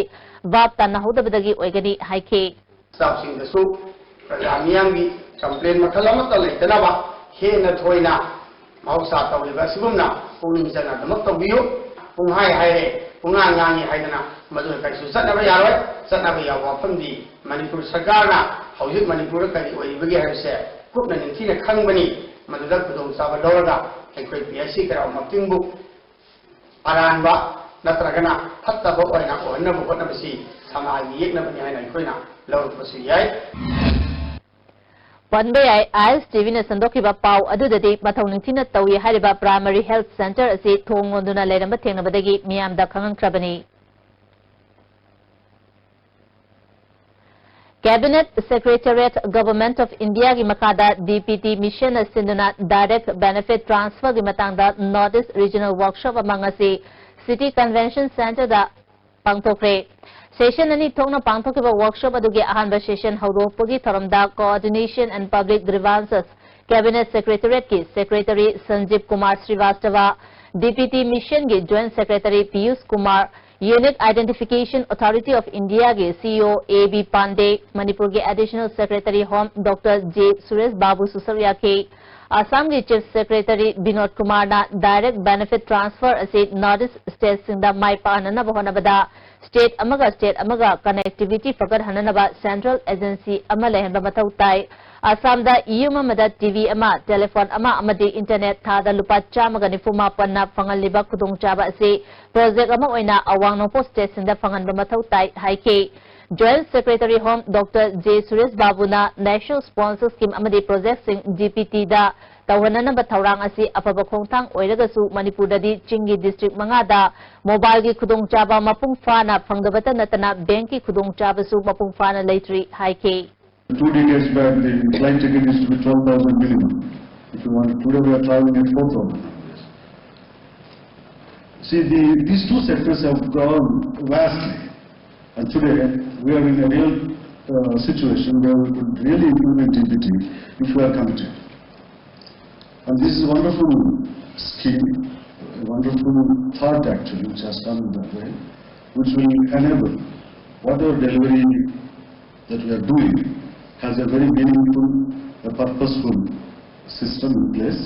ꯚꯥꯞ ꯇꯥꯅꯍꯧꯗꯕꯗꯒꯤ ꯑꯣꯏꯒꯅꯤ ꯍꯥꯏꯈꯤ꯫ ꯁ꯭ꯇꯥꯐꯁꯤꯡꯗꯁꯨ ꯄ꯭ꯔꯖꯥ ꯃꯤꯌꯥꯝꯒꯤ ꯀꯝꯄ꯭ꯂꯦꯟ ꯃꯈꯜ ꯑꯃꯠꯇ ꯂꯩꯇꯅꯕ ꯍꯦꯟꯅ ꯊꯣꯏꯅ ꯃꯍꯧꯁꯥ ꯇꯧꯔꯤꯕ ꯑꯁꯤꯒꯨꯝꯅ ꯄꯨꯛꯅꯤꯡ ꯆꯪꯅ ꯑꯗꯨꯃꯛ ꯇꯧꯕꯤꯌꯨ꯫ ꯄꯨꯡꯍꯥꯏ ꯍꯥꯏꯔꯦ, ꯄꯨꯡꯉꯥꯡ ꯉꯥꯡꯉꯤ ꯍꯥꯏꯗꯅ ꯃꯗꯨ ꯀꯔꯤꯁꯨ ꯆꯠꯅꯕ ꯌꯥꯔꯣꯏ꯫ ꯆꯠꯅꯕ ꯌꯥꯕ ꯋꯥꯐꯝꯗꯤ ꯃꯅꯤꯄꯨꯔ ꯁꯔꯀꯥꯔꯅ ꯍꯧꯖꯤꯛ ꯃꯅꯤꯄꯨꯔꯗ ꯀꯔꯤ ꯑꯣꯏꯔꯤꯕꯒꯦ ꯍꯥꯏꯕꯁꯦ ꯀꯨꯞꯅ ꯅꯤꯡꯊꯤꯅ ꯈꯪꯕꯅꯤ꯫ ꯃꯗꯨꯗ ꯈꯨꯗꯣꯡꯆꯥꯕ ꯂꯧꯔꯒ ꯑꯩꯈꯣꯏ ꯄꯤ ꯑꯩꯆ ꯁꯤ ꯀꯩꯔꯥꯎ ꯃꯇꯤꯡꯕꯨ ꯑꯔꯥꯟꯕ ꯅꯠꯇ꯭ꯔꯒꯅ ꯐꯠꯇꯕ ꯑꯣꯏꯅ ꯑꯣꯏꯍꯟꯅꯕ ꯍꯣꯠꯅꯕꯁꯤ ꯁꯃꯥꯖꯒꯤ ꯌꯦꯛꯅꯕꯅꯤ ꯍꯥꯏꯅ ꯑꯩꯈꯣꯏꯅ ꯂꯧꯔꯛꯄꯁꯨ ꯌꯥꯏ꯫ ꯄꯟꯕ ꯌꯥꯏ, ꯑꯥꯏ ꯑꯦꯁ ꯇꯤ ꯚꯤꯅ ꯁꯟꯗꯣꯛꯈꯤꯕ ꯄꯥꯎ ꯑꯗꯨꯗꯗꯤ ꯃꯊꯧ ꯅꯤꯡꯊꯤꯅ ꯇꯧꯏ ꯍꯥꯏꯔꯤꯕ primary health centre ꯑꯁꯤ ꯊꯣꯡ ꯂꯣꯟꯗꯨꯅ ꯂꯩꯔꯝꯕ ꯊꯦꯡꯅꯕꯗꯒꯤ ꯃꯤꯌꯥꯝꯗ ꯈꯪꯍꯟꯈ꯭ꯔꯕꯅꯤ꯫ Cabinet Secretariat, Government of Indiaꯒꯤ ꯃꯈꯥꯗ D P T Missionꯅ ꯁꯤꯟꯗꯨꯅ Direct Benefit Transferꯒꯤ ꯃꯇꯥꯡꯗ North East Regional Workshop ꯑꯃ ꯉꯁꯤ City Convention Centreꯗ ꯄꯥꯡꯊꯣꯛꯈ꯭ꯔꯦ꯫ Session ꯑꯅꯤ ꯊꯣꯛꯅ ꯄꯥꯡꯊꯣꯛꯈꯤꯕ workshop ꯑꯗꯨꯒꯤ ꯑꯍꯥꯟꯕ session ꯍꯧꯗꯣꯛꯄꯒꯤ ꯊꯧꯔꯝꯗ Coordination and Public Grievances, Cabinet Secretariatꯀꯤ Secretary ꯁꯟꯖꯤꯕ Kumar ꯁ꯭ꯔꯤꯋꯥꯁꯇꯕ, D P T Missionꯒꯤ Joint Secretary Piyush Kumar, Unique Identification Authority of Indiaꯒꯤ C E O A B ꯄꯥꯟꯗꯦ, ꯃꯅꯤꯄꯨꯔꯒꯤ Additional Secretary Home Doctor J Suresh ꯕꯥꯕꯨꯁꯨ ꯁꯔꯨꯛ ꯌꯥꯈꯤ꯫ ꯑꯁꯥꯝꯒꯤ Chief Secretary ꯕꯤꯅꯣꯗ ꯀꯨꯃꯥꯔꯅ Direct Benefit Transfer ꯑꯁꯤ North East stateꯁꯤꯡꯗ ꯃꯥꯏ ꯄꯥꯛꯍꯟꯅꯅꯕ ꯍꯣꯠꯅꯕꯗ state ꯑꯃꯒ state ꯑꯃꯒ connectivity ꯐꯒꯠꯍꯟꯅꯅꯕ central agency ꯑꯃ ꯂꯩꯍꯟꯕ ꯃꯊꯧ ꯇꯥꯏ꯫ ꯑꯁꯥꯝꯗ ꯌꯨꯝ ꯑꯃꯗ T V ꯑꯃ, telephone ꯑꯃ ꯑꯃꯗꯤ internet ꯊꯥꯗ ꯂꯨꯄꯥ ꯆꯥꯝꯃꯒ ꯅꯤꯐꯨ ꯃꯥꯄꯟꯅ ꯐꯪꯍꯜꯂꯤꯕ ꯈꯨꯗꯣꯡꯆꯥꯕ ꯑꯁꯤ project ꯑꯃ ꯑꯣꯏꯅ ꯑꯋꯥꯡ ꯅꯣꯡꯄꯣꯛ stateꯁꯤꯡꯗ ꯐꯪꯍꯟꯕ ꯃꯊꯧ ꯇꯥꯏ ꯍꯥꯏꯈꯤ꯫ Joint Secretary Home Doctor J Suresh ꯕꯥꯕꯨꯅ National Sponsor Scheme ꯑꯃꯗꯤ projectꯁꯤꯡ D P Tꯗ ꯇꯧꯍꯟꯅꯅꯕ ꯊꯧꯔꯥꯡ ꯑꯁꯤ ꯑꯐꯕ ꯈꯣꯡꯊꯥꯡ ꯑꯣꯏꯔꯒꯁꯨ ꯃꯅꯤꯄꯨꯔꯗꯗꯤ ꯆꯤꯡꯒꯤ district ꯃꯉꯥꯗ mobileꯒꯤ ꯈꯨꯗꯣꯡꯆꯥꯕ ꯃꯄꯨꯡ ꯐꯥꯅ ꯐꯪꯗꯕꯇ ꯅꯠꯇꯅ bankꯀꯤ ꯈꯨꯗꯣꯡꯆꯥꯕꯁꯨ ꯃꯄꯨꯡ ꯐꯥꯅ ꯂꯩꯇ꯭ꯔꯤ ꯍꯥꯏꯈꯤ꯫ Two decades back, the flight ticket used to be twelve thousand minimum. If you want, today we are traveling at four thousand nowadays. See, the, these two sectors have grown vastly. And today, we are in a real uh, situation where we could really implement D B T if we are committed. And this is a wonderful scheme, a wonderful thought actually, which has come in that way, which will enable whatever delivery that we are doing has a very meaningful, a purposeful system in place.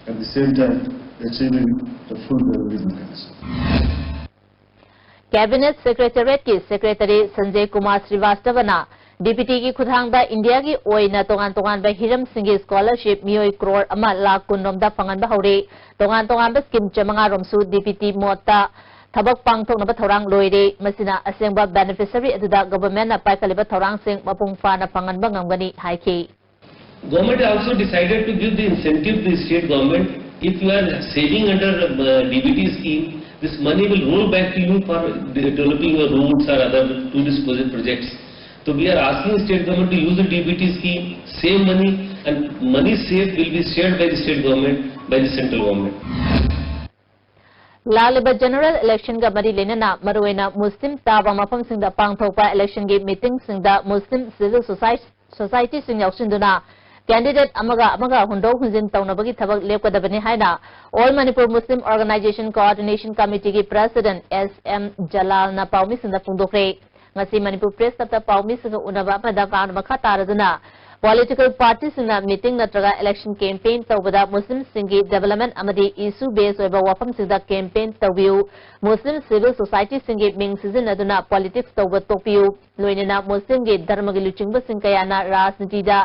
At the same time, achieving the full value of the country. Cabinet Secretariat ꯀꯤ Secretary ꯁꯟꯖꯦ Kumar ꯁ꯭ꯔꯤꯋꯥꯁꯇꯕꯅ D B T ꯒꯤ ꯈꯨꯠꯊꯥꯡꯗ ꯏꯟꯗꯤꯌꯥꯒꯤ ꯑꯣꯏꯅ ꯇꯣꯉꯥꯟ ꯇꯣꯉꯥꯟꯕ ꯍꯤꯔꯝꯁꯤꯡꯒꯤ scholarship ꯃꯤꯑꯣꯏ ꯀ꯭ꯔꯣꯔ ꯑꯃ ꯂꯥꯈ ꯀꯨꯟ ꯔꯣꯝꯗ ꯐꯪꯍꯟꯕ ꯍꯧꯔꯦ꯫ ꯇꯣꯉꯥꯟ ꯇꯣꯉꯥꯟꯕ scheme ꯆꯥꯃꯉꯥ ꯔꯣꯝꯁꯨ D B T ꯃꯣꯠꯇ ꯊꯕꯛ ꯄꯥꯡꯊꯣꯛꯅꯕ ꯊꯧꯔꯥꯡ ꯂꯣꯏꯔꯦ꯫ ꯃꯁꯤꯅ ꯑꯁꯦꯡꯕ beneficiary ꯑꯗꯨꯗ government ꯅ ꯄꯥꯏꯈꯠꯂꯤꯕ ꯊꯧꯔꯥꯡꯁꯤꯡ ꯃꯄꯨꯡ ꯐꯥꯅ ꯐꯪꯍꯟꯕ ꯉꯝꯒꯅꯤ ꯍꯥꯏꯈꯤ꯫ Government also decided to give the incentive to the state government. If you are saving under uh, D B T scheme, this money will roll back to you for de- developing your roads or other tourist project- projects. So we are asking state government to use the D B T scheme, save money, and money saved will be shared by the state government, by the central government. ꯂꯥꯛꯂꯤꯕ general election ꯒ ꯃꯔꯤ ꯂꯩꯅꯅ ꯃꯔꯨꯑꯣꯏꯅ ꯃꯨꯁꯂꯤꯝ ꯇꯥꯕ ꯃꯐꯝꯁꯤꯡꯗ ꯄꯥꯡꯊꯣꯛꯄ election ꯒꯤ meeting ꯁꯤꯡꯗ ꯃꯨꯁꯂꯤꯝ civil society ꯁꯤꯡ ꯌꯥꯎꯁꯤꯟꯗꯨꯅ candidate ꯑꯃꯒ ꯑꯃꯒ ꯍꯨꯟꯗꯣꯛ ꯍꯨꯟꯖꯤꯟ ꯇꯧꯅꯕꯒꯤ ꯊꯕꯛ ꯂꯦꯞꯀꯗꯕꯅꯤ ꯍꯥꯏꯅ All Manipur Muslim Organisation Coordination Committee ꯒꯤ President S M ꯖꯂꯥꯜꯅ ꯄꯥꯎꯃꯤꯁꯤꯡꯗ ꯐꯣꯡꯗꯣꯛꯈ꯭ꯔꯦ꯫ ꯉꯁꯤ ꯃꯅꯤꯄꯨꯔ Press Club ꯇ ꯄꯥꯎꯃꯤꯁꯤꯡꯒ ꯎꯅꯕ ꯑꯃꯗ ꯃꯥꯅ ꯃꯈꯥ ꯇꯥꯔꯗꯨꯅ political party ꯁꯤꯡꯅ meeting ꯅꯠꯇ꯭ꯔꯒ election campaign ꯇꯧꯕꯗ ꯃꯨꯁꯂꯤꯝꯁꯤꯡꯒꯤ development ꯑꯃꯗꯤ issue base ꯑꯣꯏꯕ ꯋꯥꯐꯝꯁꯤꯡꯗ campaign ꯇꯧꯕꯤꯌꯨ꯫ ꯃꯨꯁꯂꯤꯝ civil society ꯁꯤꯡꯒꯤ ꯃꯤꯡ ꯁꯤꯖꯤꯟꯅꯗꯨꯅ politics ꯇꯧꯕ ꯇꯣꯛꯄꯤꯌꯨ꯫ ꯂꯣꯏꯅꯅ ꯃꯨꯁꯂꯤꯝꯒꯤ ꯙꯔꯃꯒꯤ ꯂꯨꯆꯤꯡꯕꯁꯤꯡ ꯀꯌꯥꯅ ꯔꯥꯖꯅꯤꯇꯤꯗ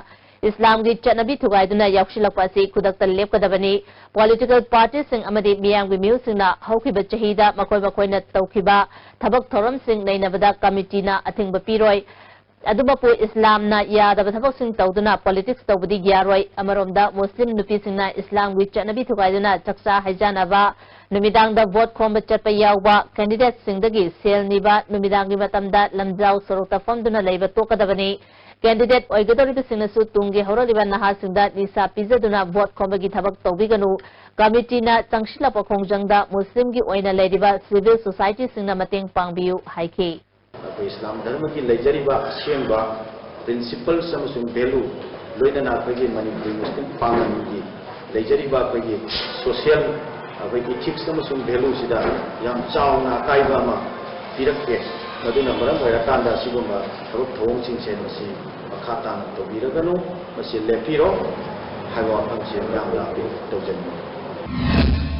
ꯏꯁꯂꯥꯝꯒꯤ ꯆꯠꯅꯕꯤ ꯊꯨꯒꯥꯏꯗꯨꯅ ꯌꯥꯎꯁꯤꯜꯂꯛꯄ ꯑꯁꯤ ꯈꯨꯗꯛꯇ ꯂꯦꯞꯀꯗꯕꯅꯤ꯫ Political party ꯁꯤꯡ ꯑꯃꯗꯤ ꯃꯤꯌꯥꯝꯒꯤ ꯃꯤꯍꯨꯠꯁꯤꯡꯅ ꯍꯧꯈꯤꯕ ꯆꯍꯤꯗ ꯃꯈꯣꯏ ꯃꯈꯣꯏꯅ ꯇꯧꯈꯤꯕ ꯊꯕꯛ ꯊꯧꯔꯝꯁꯤꯡ ꯅꯩꯅꯕꯗ committee ꯅ ꯑꯊꯤꯡꯕ ꯄꯤꯔꯣꯏ꯫ ꯑꯗꯨꯃꯛꯄꯨ ꯏꯁꯂꯥꯝꯅ ꯌꯥꯗꯕ ꯊꯕꯛꯁꯤꯡ ꯇꯧꯗꯨꯅ politics ꯇꯧꯕꯗꯤ ꯌꯥꯔꯣꯏ꯫ ꯑꯃꯔꯣꯝꯗ ꯃꯨꯁꯂꯤꯝ ꯅꯨꯄꯤꯁꯤꯡꯅ ꯏꯁꯂꯥꯝꯒꯤ ꯆꯠꯅꯕꯤ ꯊꯨꯒꯥꯏꯗꯨꯅ ꯆꯥꯛꯆꯥ ꯍꯩꯖꯥꯟꯅꯕ, ꯅꯨꯃꯤꯗꯥꯡꯗ vote ꯈꯣꯝꯕ ꯆꯠꯄ ꯌꯥꯎꯕ, candidate ꯁꯤꯡꯗꯒꯤ ꯁꯦꯜ ꯅꯤꯕ, ꯅꯨꯃꯤꯗꯥꯡꯒꯤ ꯃꯇꯝꯗ ꯂꯝꯖꯥꯎ ꯁꯣꯔꯣꯛꯇ ꯐꯝꯗꯨꯅ ꯂꯩꯕ ꯇꯣꯛꯀꯗꯕꯅꯤ꯫ Candidate ꯑꯣꯏꯒꯗꯧꯔꯤꯕꯁꯤꯡꯅꯁꯨ ꯇꯨꯡꯒꯤ ꯍꯧꯔꯛꯂꯤꯕ ꯅꯍꯥꯁꯤꯡꯗ ꯅꯤꯁꯥ ꯄꯤꯖꯗꯨꯅ vote ꯈꯣꯝꯕꯒꯤ ꯊꯕꯛ ꯇꯧꯕꯤꯒꯅꯨ꯫ Committee ꯅ ꯆꯪꯁꯤꯜꯂꯛꯄ ꯈꯣꯡꯖꯪꯗ ꯃꯨꯁꯂꯤꯝꯒꯤ ꯑꯣꯏꯅ ꯂꯩꯔꯤꯕ civil society ꯁꯤꯡꯅ ꯃꯇꯦꯡ ꯄꯥꯡꯕꯤꯌꯨ ꯍꯥꯏꯈꯤ꯫ ꯑꯩꯈꯣꯏ ꯏꯁꯂꯥꯝ ꯙꯔꯃꯒꯤ ꯂꯩꯖꯔꯤꯕ ꯑꯁꯦꯡꯕ principles ꯑꯃꯁꯨꯡ value, ꯂꯣꯏꯅꯅ ꯑꯩꯈꯣꯏꯒꯤ ꯃꯅꯤꯄꯨꯔꯤ ꯃꯨꯁꯂꯤꯝ ꯄꯥꯡꯒꯜꯒꯤ ꯂꯩꯖꯔꯤꯕ ꯑꯩꯈꯣꯏꯒꯤ social, ꯑꯩꯈꯣꯏ ethics ꯑꯃꯁꯨꯡ value ꯁꯤꯗ ꯌꯥꯝ ꯆꯥꯎꯅ ꯑꯀꯥꯏꯕ ꯑꯃ ꯄꯤꯔꯛꯇꯦ꯫ ꯃꯗꯨꯅ ꯃꯔꯝ ꯑꯣꯏꯔꯀꯥꯟꯗ ꯑꯁꯤꯒꯨꯝꯕ ꯊꯕꯛ ꯊꯧꯑꯣꯡꯁꯤꯡꯁꯦ ꯃꯁꯤ ꯃꯈꯥ ꯇꯥꯅ ꯇꯧꯕꯤꯔꯒꯅꯨ, ꯃꯁꯤ ꯂꯦꯞꯄꯤꯔꯣ ꯍꯥꯏꯕ ꯋꯥꯐꯝꯁꯤ ꯃꯌꯥꯝꯗ ꯑꯄꯤꯜ ꯇꯧꯖꯅꯤꯡꯏ꯫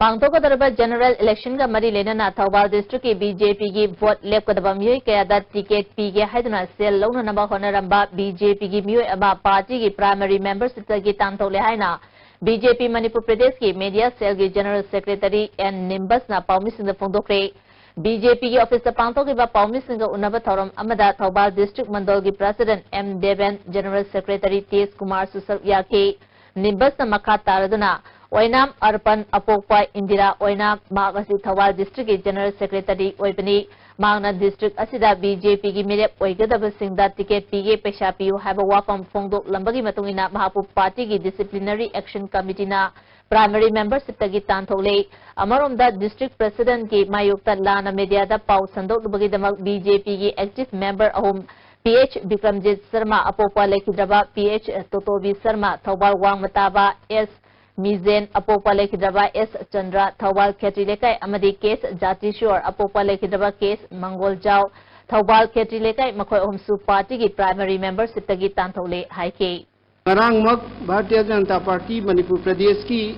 ꯄꯥꯡꯊꯣꯛꯀꯗꯧꯔꯤꯕ general election ꯒ ꯃꯔꯤ ꯂꯩꯅꯅ ꯊꯧꯕꯥꯜ district ꯀꯤ B J P ꯒꯤ vote ꯂꯦꯞꯀꯗꯕ ꯃꯤꯑꯣꯏ ꯀꯌꯥꯗ ticket ꯄꯤꯒꯦ ꯍꯥꯏꯗꯨꯅ ꯁꯦꯜ ꯂꯧꯅꯅꯕ ꯍꯣꯠꯅꯔꯝꯕ B J P ꯒꯤ ꯃꯤꯑꯣꯏ ꯑꯃ party ꯒꯤ primary membership ꯇꯒꯤ ꯇꯥꯟꯊꯣꯛꯂꯦ ꯍꯥꯏꯅ B J P ꯃꯅꯤꯄꯨꯔ ꯄ꯭ꯔꯗꯦꯁꯀꯤ media cell ꯒꯤ general secretary N ꯅꯤꯝꯕꯁꯅ ꯄꯥꯎꯃꯤꯁꯤꯡꯗ ꯐꯣꯡꯗꯣꯛꯈ꯭ꯔꯦ꯫ B J P ꯒꯤ office ꯇ ꯄꯥꯡꯊꯣꯛꯈꯤꯕ ꯄꯥꯎꯃꯤꯁꯤꯡꯒ ꯎꯅꯕ ꯊꯧꯔꯝ ꯑꯃꯗ Thoubal district ꯃꯟꯗꯜꯒꯤ president M Deben, general secretary ꯇꯦꯖ ꯀꯨꯃꯥꯔꯁꯨ ꯁꯔꯨꯛ ꯌꯥꯈꯤ꯫ ꯅꯤꯝꯕꯁꯅ ꯃꯈꯥ ꯇꯥꯔꯗꯨꯅ ꯑꯣꯏꯅꯥꯝ ꯑꯔꯄꯟ ꯑꯄꯣꯛꯄ ꯏꯟꯗꯤꯔꯥ ꯑꯣꯏꯅꯥꯝ, ꯃꯍꯥꯛ ꯑꯁꯤ ꯊꯧꯕꯥꯜ district ꯀꯤ general secretary ꯑꯣꯏꯕꯅꯤ꯫ ꯃꯍꯥꯛꯅ district ꯑꯁꯤꯗ B J P ꯒꯤ ꯃꯤꯔꯦꯞ ꯑꯣꯏꯒꯗꯕꯁꯤꯡꯗ ticket ꯄꯤꯒꯦ, ꯄꯩꯁꯥ ꯄꯤꯌꯨ ꯍꯥꯏꯕ ꯋꯥꯐꯝ ꯐꯣꯡꯗꯣꯛꯂꯝꯕꯒꯤ ꯃꯇꯨꯡ ꯏꯟꯅ ꯃꯍꯥꯛꯄꯨ party ꯒꯤ disciplinary action committee ꯅ primary membership ꯇꯒꯤ ꯇꯥꯟꯊꯣꯛꯂꯦ꯫ ꯑꯃꯔꯣꯝꯗ district president ꯀꯤ ꯃꯥꯌꯣꯛꯇ ꯂꯥꯟꯅ media ꯗ ꯄꯥꯎ ꯁꯟꯗꯣꯛꯂꯨꯕꯒꯤꯗꯃꯛ B J P ꯒꯤ active member ꯑꯍꯨꯝ, P H ꯕꯤꯀ꯭ꯔꯝꯖꯤꯠ ꯁꯔꯃ ꯑꯄꯣꯛꯄ ꯂꯩꯈꯤꯗ꯭ꯔꯕ P H ꯇꯣꯇꯣꯕꯤ ꯁꯔꯃ, ꯊꯧꯕꯥꯜ ꯋꯥꯡꯃ ꯇꯥꯕ S ꯃꯤꯖꯦꯟ ꯑꯄꯣꯛꯄ ꯂꯩꯈꯤꯗ꯭ꯔꯕ S ꯆꯟꯗ꯭ꯔ, ꯊꯧꯕꯥꯜ ꯈꯦꯇ꯭ꯔꯤ ꯂꯩꯀꯥꯏ ꯑꯃꯗꯤ K S ꯖꯥꯇꯤꯁ꯭ꯋꯔ ꯑꯄꯣꯛꯄ ꯂꯩꯈꯤꯗ꯭ꯔꯕ K S ꯃꯪꯒꯣꯜꯖꯥꯎ, ꯊꯧꯕꯥꯜ ꯈꯦꯇ꯭ꯔꯤ ꯂꯩꯀꯥꯏ, ꯃꯈꯣꯏ ꯑꯍꯨꯝꯁꯨ party ꯒꯤ primary membership ꯇꯒꯤ ꯇꯥꯟꯊꯣꯛꯂꯦ ꯍꯥꯏꯈꯤ꯫ ꯉꯔꯥꯡꯃꯛ ꯚꯥꯔꯇꯤꯌ ꯖꯅꯇꯥ ꯄꯥꯔꯇꯤ ꯃꯅꯤꯄꯨꯔ ꯄ꯭ꯔꯗꯦꯁꯀꯤ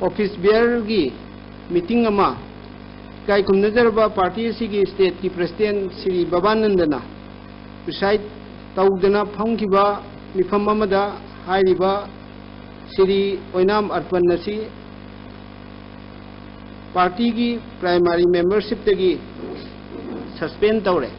office bearer ꯒꯤ meeting ꯑꯃ ꯏꯀꯥꯏ ꯈꯨꯝꯅꯖꯔꯕ party ꯑꯁꯤꯒꯤ state ꯀꯤ president ꯁ꯭ꯔꯤ ꯕꯕꯥꯅꯟꯗꯅ preside ꯇꯧꯗꯅ ꯐꯝꯈꯤꯕ ꯃꯤꯐꯝ ꯑꯃꯗ ꯍꯥꯏꯔꯤꯕ ꯁ꯭ꯔꯤ ꯑꯣꯏꯅꯥꯝ ꯑꯔꯄꯟ ꯑꯁꯤ party ꯒꯤ primary membership ꯇꯒꯤ suspend ꯇꯧꯔꯦ꯫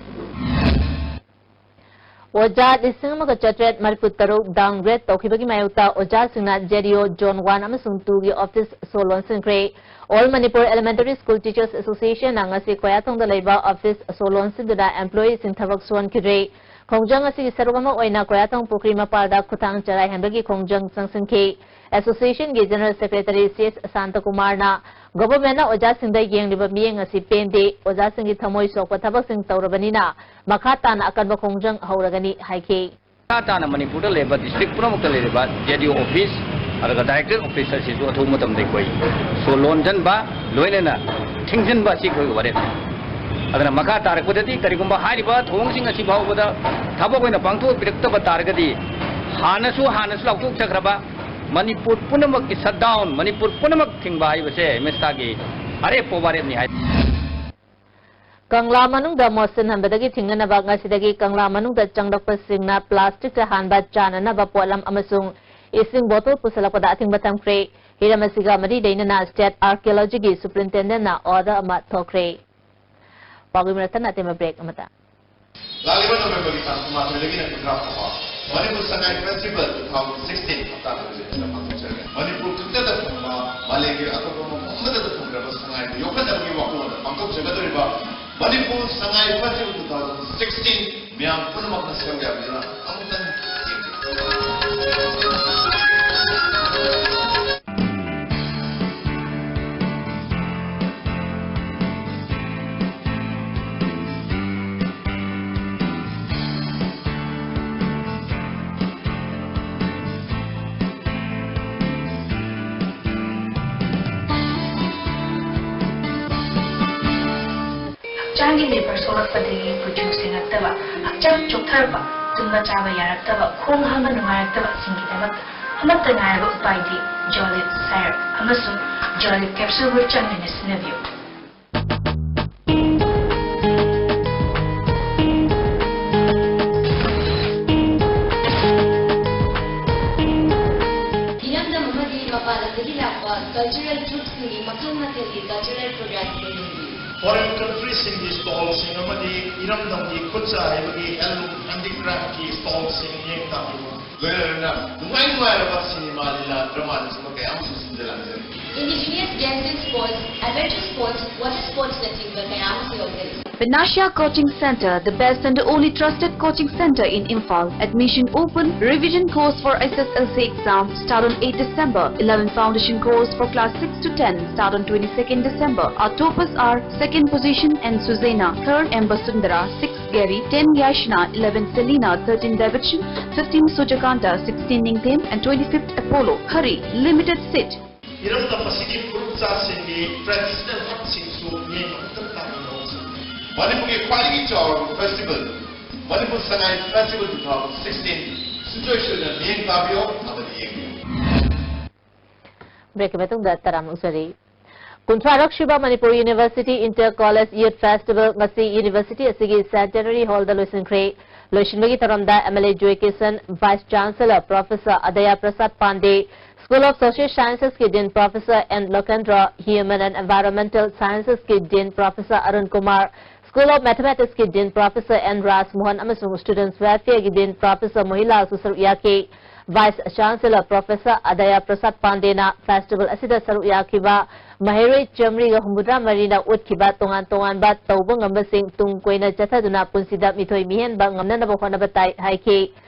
ꯑꯣꯖꯥ ꯂꯤꯁꯤꯡ ꯑꯃꯒ ꯆꯥꯇ꯭ꯔꯦꯠ ꯃꯔꯤꯐꯨ ꯇꯔꯨꯛ downgrade ꯇꯧꯈꯤꯕꯒꯤ ꯃꯥꯌꯣꯛꯇ ꯑꯣꯖꯥꯁꯤꯡꯅ J D O Zone one ꯑꯃꯁꯨꯡ two ꯒꯤ office ꯁꯣ ꯂꯣꯟꯁꯤꯟꯈ꯭ꯔꯦ꯫ All Manipur Elementary School Teachers Association ꯅ ꯉꯁꯤ ꯈꯣꯌꯥꯊꯣꯡꯗ ꯂꯩꯕ office ꯁꯣ ꯂꯣꯟꯁꯤꯟꯗꯨꯅ employee ꯁꯤꯡ ꯊꯕꯛ ꯁꯨꯍꯟꯈꯤꯗ꯭ꯔꯦ꯫ ꯈꯣꯡꯖꯪ ꯑꯁꯤꯒꯤ ꯁꯔꯨꯛ ꯑꯃ ꯑꯣꯏꯅ ꯈꯣꯌꯥꯊꯣꯡ ꯄꯨꯈ꯭ꯔꯤ ꯃꯄꯥꯜꯗ ꯈꯨꯠꯊꯥꯡ ꯆꯔꯥꯏꯍꯟꯕꯒꯤ ꯈꯣꯡꯖꯪ ꯆꯪꯁꯤꯟꯈꯤ꯫ Association ꯒꯤ general secretary C S ꯁꯥꯟꯇꯀꯨꯃꯥꯔꯅ government ꯅ ꯑꯣꯖꯥꯁꯤꯡꯗ ꯌꯦꯡꯂꯤꯕ ꯃꯤꯠꯌꯦꯡ ꯑꯁꯤ ꯄꯦꯟꯗꯦ, ꯑꯣꯖꯥꯁꯤꯡꯒꯤ ꯊꯃꯣꯏ ꯁꯣꯛꯄ ꯊꯕꯛꯁꯤꯡ ꯇꯧꯔꯕꯅꯤꯅ ꯃꯈꯥ ꯇꯥꯅ ꯑꯀꯟꯕ ꯈꯣꯡꯖꯪ ꯍꯧꯔꯒꯅꯤ ꯍꯥꯏꯈꯤ꯫ ꯃꯈꯥ ꯇꯥꯅ ꯃꯅꯤꯄꯨꯔꯗ ꯂꯩꯕ district ꯄꯨꯝꯅꯃꯛꯇ ꯂꯩꯔꯤꯕ J D O office, ꯑꯗꯨꯒ director office ꯑꯁꯤꯁꯨ ꯑꯊꯨꯕ ꯃꯇꯝꯗ ꯑꯩꯈꯣꯏ ꯁꯣ ꯂꯣꯟꯁꯤꯟꯕ, ꯂꯣꯏꯅꯅ ꯊꯤꯡꯖꯤꯟꯕ ꯑꯁꯤ ꯑꯩꯈꯣꯏꯒꯤ ꯋꯥꯔꯦꯞꯅꯤ꯫ ꯑꯗꯨꯅ ꯃꯈꯥ ꯇꯥꯔꯛꯄꯗꯗꯤ ꯀꯔꯤꯒꯨꯝꯕ ꯍꯥꯏꯔꯤꯕ ꯊꯧꯑꯣꯡꯁꯤꯡ ꯑꯁꯤ ꯐꯥꯎꯕꯗ ꯊꯕꯛ ꯑꯣꯏꯅ ꯄꯥꯡꯊꯣꯛꯄꯤꯔꯛꯇꯕ ꯇꯥꯔꯒꯗꯤ, ꯍꯥꯟꯅꯁꯨ, ꯍꯥꯟꯅꯁꯨ ꯂꯥꯎꯊꯣꯛꯆꯈ꯭ꯔꯕ ꯃꯅꯤꯄꯨꯔ ꯄꯨꯝꯅꯃꯛꯀꯤ ꯁꯠꯗꯥꯎꯟ, ꯃꯅꯤꯄꯨꯔ ꯄꯨꯝꯅꯃꯛ ꯊꯤꯡꯕ ꯍꯥꯏꯕꯁꯦ ꯃꯤꯁꯇꯥꯒꯤ ꯑꯔꯦꯞꯄ ꯋꯥꯔꯦꯞꯅꯤ ꯍꯥꯏ꯫ ꯀꯪꯂꯥ ꯃꯅꯨꯡꯗ ꯃꯣꯠꯁꯤꯟꯍꯟꯕꯗꯒꯤ ꯊꯤꯡꯅꯅꯕ ꯉꯁꯤꯗꯒꯤ ꯀꯪꯂꯥ ꯃꯅꯨꯡꯗ ꯆꯪꯂꯛꯄꯁꯤꯡꯅ ꯄ꯭ꯂꯥꯁꯇꯤꯛꯇ ꯍꯥꯟꯕ ꯆꯥꯅꯅꯕ ꯄꯣꯠꯂꯝ ꯑꯃꯁꯨꯡ ꯏꯁꯤꯡ ꯕꯣꯇꯜ ꯄꯨꯁꯤꯜꯂꯛꯄꯗ ꯑꯊꯤꯡꯕ ꯊꯝꯈ꯭ꯔꯦ꯫ ꯍꯤꯔꯝ ꯑꯁꯤꯒ ꯃꯔꯤ ꯂꯩꯅꯅ ꯁ꯭ꯇꯦꯠ ꯑꯥꯔꯀꯤꯑꯣꯂꯣꯖꯤꯒꯤ ꯁꯨꯄ꯭ꯔꯤꯟꯇꯦꯟꯗꯦꯟꯠꯅ ꯑꯣꯔꯗꯔ ꯑꯃ ꯊꯣꯛꯈ꯭ꯔꯦ꯫ ꯄꯥꯎꯒꯤ ꯃꯔꯛ ꯊꯠꯅ ꯑꯇꯦꯟꯕ ꯕ꯭ꯔꯦꯛ ꯑꯃꯇ꯫ ꯂꯥꯛꯂꯤꯕ ꯅꯣꯕꯦꯝꯕꯔꯒꯤ ꯇꯥꯡ ꯀꯨꯟꯃꯥꯊꯣꯏꯗꯒꯤꯅ ꯀꯨꯟꯊ꯭ꯔꯥ ꯐꯥꯎꯕ Manipur Sangai festival two thousand sixteen ꯍꯞꯇꯥ ꯈꯨꯗꯤꯡꯒꯤ ꯄꯥꯡꯊꯣꯛꯆꯔꯒ ꯃꯅꯤꯄꯨꯔ ꯈꯛꯇꯗ ꯐꯪꯕ ꯃꯥꯂꯦꯝꯒꯤ ꯑꯇꯣꯞꯄ ꯃꯐꯝ ꯑꯃꯠꯇꯗ ꯐꯪꯗ꯭ꯔꯕ ꯁꯉꯥꯏꯕꯨ ꯌꯣꯛꯈꯠꯅꯕꯒꯤ ꯋꯥꯈꯜꯂꯣꯟꯗ ꯄꯥꯡꯊꯣꯛꯆꯒꯗꯧꯔꯤꯕ Manipur Sangai festival two thousand sixteen ꯃꯤꯌꯥꯝ ꯄꯨꯝꯅꯃꯛꯅ ꯁꯔꯨꯛ ꯌꯥꯕꯤꯗꯨꯅ ꯑꯃꯨꯛꯇꯪ ꯌꯦꯡꯕꯤꯌꯨ꯫ ꯍꯛꯆꯥꯡꯒꯤ ꯂꯦꯕꯔ ꯁꯣꯛꯂꯛꯄꯗꯒꯤ ꯀꯨꯆꯨ ꯁꯦꯡꯉꯛꯇꯕ, ꯍꯛꯆꯥꯡ ꯆꯣꯛꯊꯔꯛꯄ, ꯇꯨꯝꯕ ꯆꯥꯕ ꯌꯥꯔꯛꯇꯕ, ꯈꯣꯡ ꯍꯥꯝꯕ ꯅꯨꯡꯉꯥꯏꯔꯛꯇꯕꯁꯤꯡꯒꯤꯗꯃꯛꯇ ꯑꯃꯠꯇ ꯉꯥꯏꯔꯕ ꯎꯄꯥꯏꯗꯤ ꯖꯣꯂꯤꯞ ꯁꯥꯏꯔꯞ ꯑꯃꯁꯨꯡ ꯖꯣꯂꯤꯞ ꯀꯦꯞꯁꯨꯜꯕꯨ ꯆꯥꯡ ꯅꯥꯏꯅ ꯁꯤꯖꯤꯟꯅꯕꯤꯌꯨ꯫ ꯏꯔꯝꯗꯝ ꯑꯃꯗꯤ ꯃꯄꯥꯟ ꯂꯝꯗꯒꯤ ꯂꯥꯛꯄ ꯀꯜꯆꯔꯦꯜ ꯇ꯭ꯔꯨꯞꯁꯤꯡꯒꯤ ꯃꯈꯜ ꯃꯊꯦꯜꯒꯤ ꯀꯜꯆꯔꯦꯜ ꯄ꯭ꯔꯣꯒ꯭ꯔꯥꯝꯁꯤꯡ ꯌꯦꯡꯕꯤꯌꯨ꯫ ꯐꯣꯔꯦꯟ ꯀꯟꯇ꯭ꯔꯤꯁꯤꯡꯒꯤ ꯁ꯭ꯇꯣꯜꯁꯤꯡ ꯑꯃꯗꯤ ꯏꯔꯝꯗꯝꯒꯤ ꯈꯨꯠꯁꯥ ꯍꯩꯕꯒꯤ ꯍꯦꯟꯂꯨꯝ ꯍꯦꯟꯗꯤꯀ꯭ꯔꯥꯐꯀꯤ ꯁ꯭ꯇꯣꯜꯁꯤꯡ ꯌꯦꯡ ꯇꯥꯕꯤꯌꯨ꯫ ꯂꯣꯏꯅ ꯂꯣꯏꯅꯅ ꯅꯨꯡꯉꯥꯏ ꯅꯨꯡꯉꯥꯏꯔꯕ ꯁꯤꯅꯦꯃꯥ, ꯂꯤꯂꯥ, ꯗ꯭ꯔꯃꯥꯅꯆꯤꯡꯕ ꯀꯌꯥ ꯑꯃꯁꯨ ꯁꯤꯟꯖ ꯂꯥꯡꯖꯔꯤ꯫ Indigenous games and sports, adventure sports, water sportsꯅꯆꯤꯡꯕ ꯀꯌꯥ ꯑꯃꯁꯨ ꯌꯥꯎꯖꯔꯤ꯫ Panacea Coaching Centre, the best and only trusted coaching centre in Imphal. Admission open. Revision course for S S L C exam start on eighth December. Eleven foundation course for class six to ten start on twenty-second December. Our toppers are second position N Suzena, third M Basundara, six Gary, ten Yaishna, eleven Selina, thirteen Davidson, fifteen Sujakanta, sixteen Ningthem, and twenty-fifth Apollo. Hurry, limited seat. ꯏꯔꯝꯗꯝ ꯑꯁꯤꯒꯤ ꯐꯨꯔꯨꯞꯆꯥꯁꯤꯡꯒꯤ traditional hutꯁꯤꯡꯁꯨ ꯃꯤꯠꯌꯦꯡ ꯑꯃꯨꯛꯇꯪ ꯇꯥꯕꯤꯔꯛꯎ꯫ ꯃꯅꯤꯄꯨꯔꯒꯤ ꯈ꯭ꯋꯥꯏꯗꯒꯤ ꯆꯥꯎꯔꯕ festival, Manipur Sangai Festival two thousand sixteen ꯁꯨꯡꯁꯣꯏ ꯁꯣꯏꯗꯅ ꯃꯤꯠꯌꯦꯡ ꯇꯥꯕꯤꯌꯣ ꯑꯃꯗꯤ ꯌꯦꯡꯕꯤꯌꯨ꯫ Break ꯀꯤ ꯃꯇꯨꯡꯗ ꯇꯔꯥꯝꯅ ꯑꯣꯛꯆꯔꯤ꯫ ꯀꯨꯟꯊ꯭ꯔꯥꯔꯛ ꯁꯨꯕ Manipur University Inter College Youth Festival ꯉꯁꯤ university ꯑꯁꯤꯒꯤ Centenary Hall ꯗ ꯂꯣꯏꯁꯤꯟꯈ꯭ꯔꯦ꯫ ꯂꯣꯏꯁꯤꯟꯕꯒꯤ ꯊꯧꯔꯝꯗ M L A joy Kisan, Vice Chancellor Professor ꯑꯗꯌꯥ Prasad Pandey, School of Social Sciences ꯀꯤ Dean Professor N ꯂꯣꯀꯦꯟꯗ꯭ꯔ, Human and Environmental Sciences ꯀꯤ Dean Professor Arun Kumar, School of Mathematics ꯀꯤ Dean Professor N ꯔꯥꯖ ꯃꯣꯍꯟ ꯑꯃꯁꯨꯡ Students Welfare ꯒꯤ Dean Professor ꯃꯣꯍꯤꯂꯥꯜꯁꯨ ꯁꯔꯨꯛ ꯌꯥꯈꯤ꯫ Vice Chancellor Professor ꯑꯗꯌꯥ ꯄ꯭ꯔꯁꯥꯗ ꯄꯥꯟꯗꯦꯅ festival ꯑꯁꯤꯗ ꯁꯔꯨꯛ ꯌꯥꯈꯤꯕ ꯃꯍꯩꯔꯣꯏ ꯆꯥꯃꯔꯤꯒ ꯍꯨꯝꯐꯨꯇꯔꯥ ꯃꯔꯤꯅ ꯎꯠꯈꯤꯕ ꯇꯣꯉꯥꯟ ꯇꯣꯉꯥꯟꯕ ꯇꯧꯕ ꯉꯝꯕꯁꯤꯡ ꯇꯨꯡ ꯀꯣꯏꯅ ꯆꯠꯊꯗꯨꯅ ꯄꯨꯟꯁꯤꯗ ꯃꯤꯊꯣꯏ ꯃꯤꯍꯦꯟꯕ ꯉꯝꯅꯅꯕ ꯍꯣꯠꯅꯕ ꯇꯥꯏ ꯍꯥꯏꯈꯤ꯫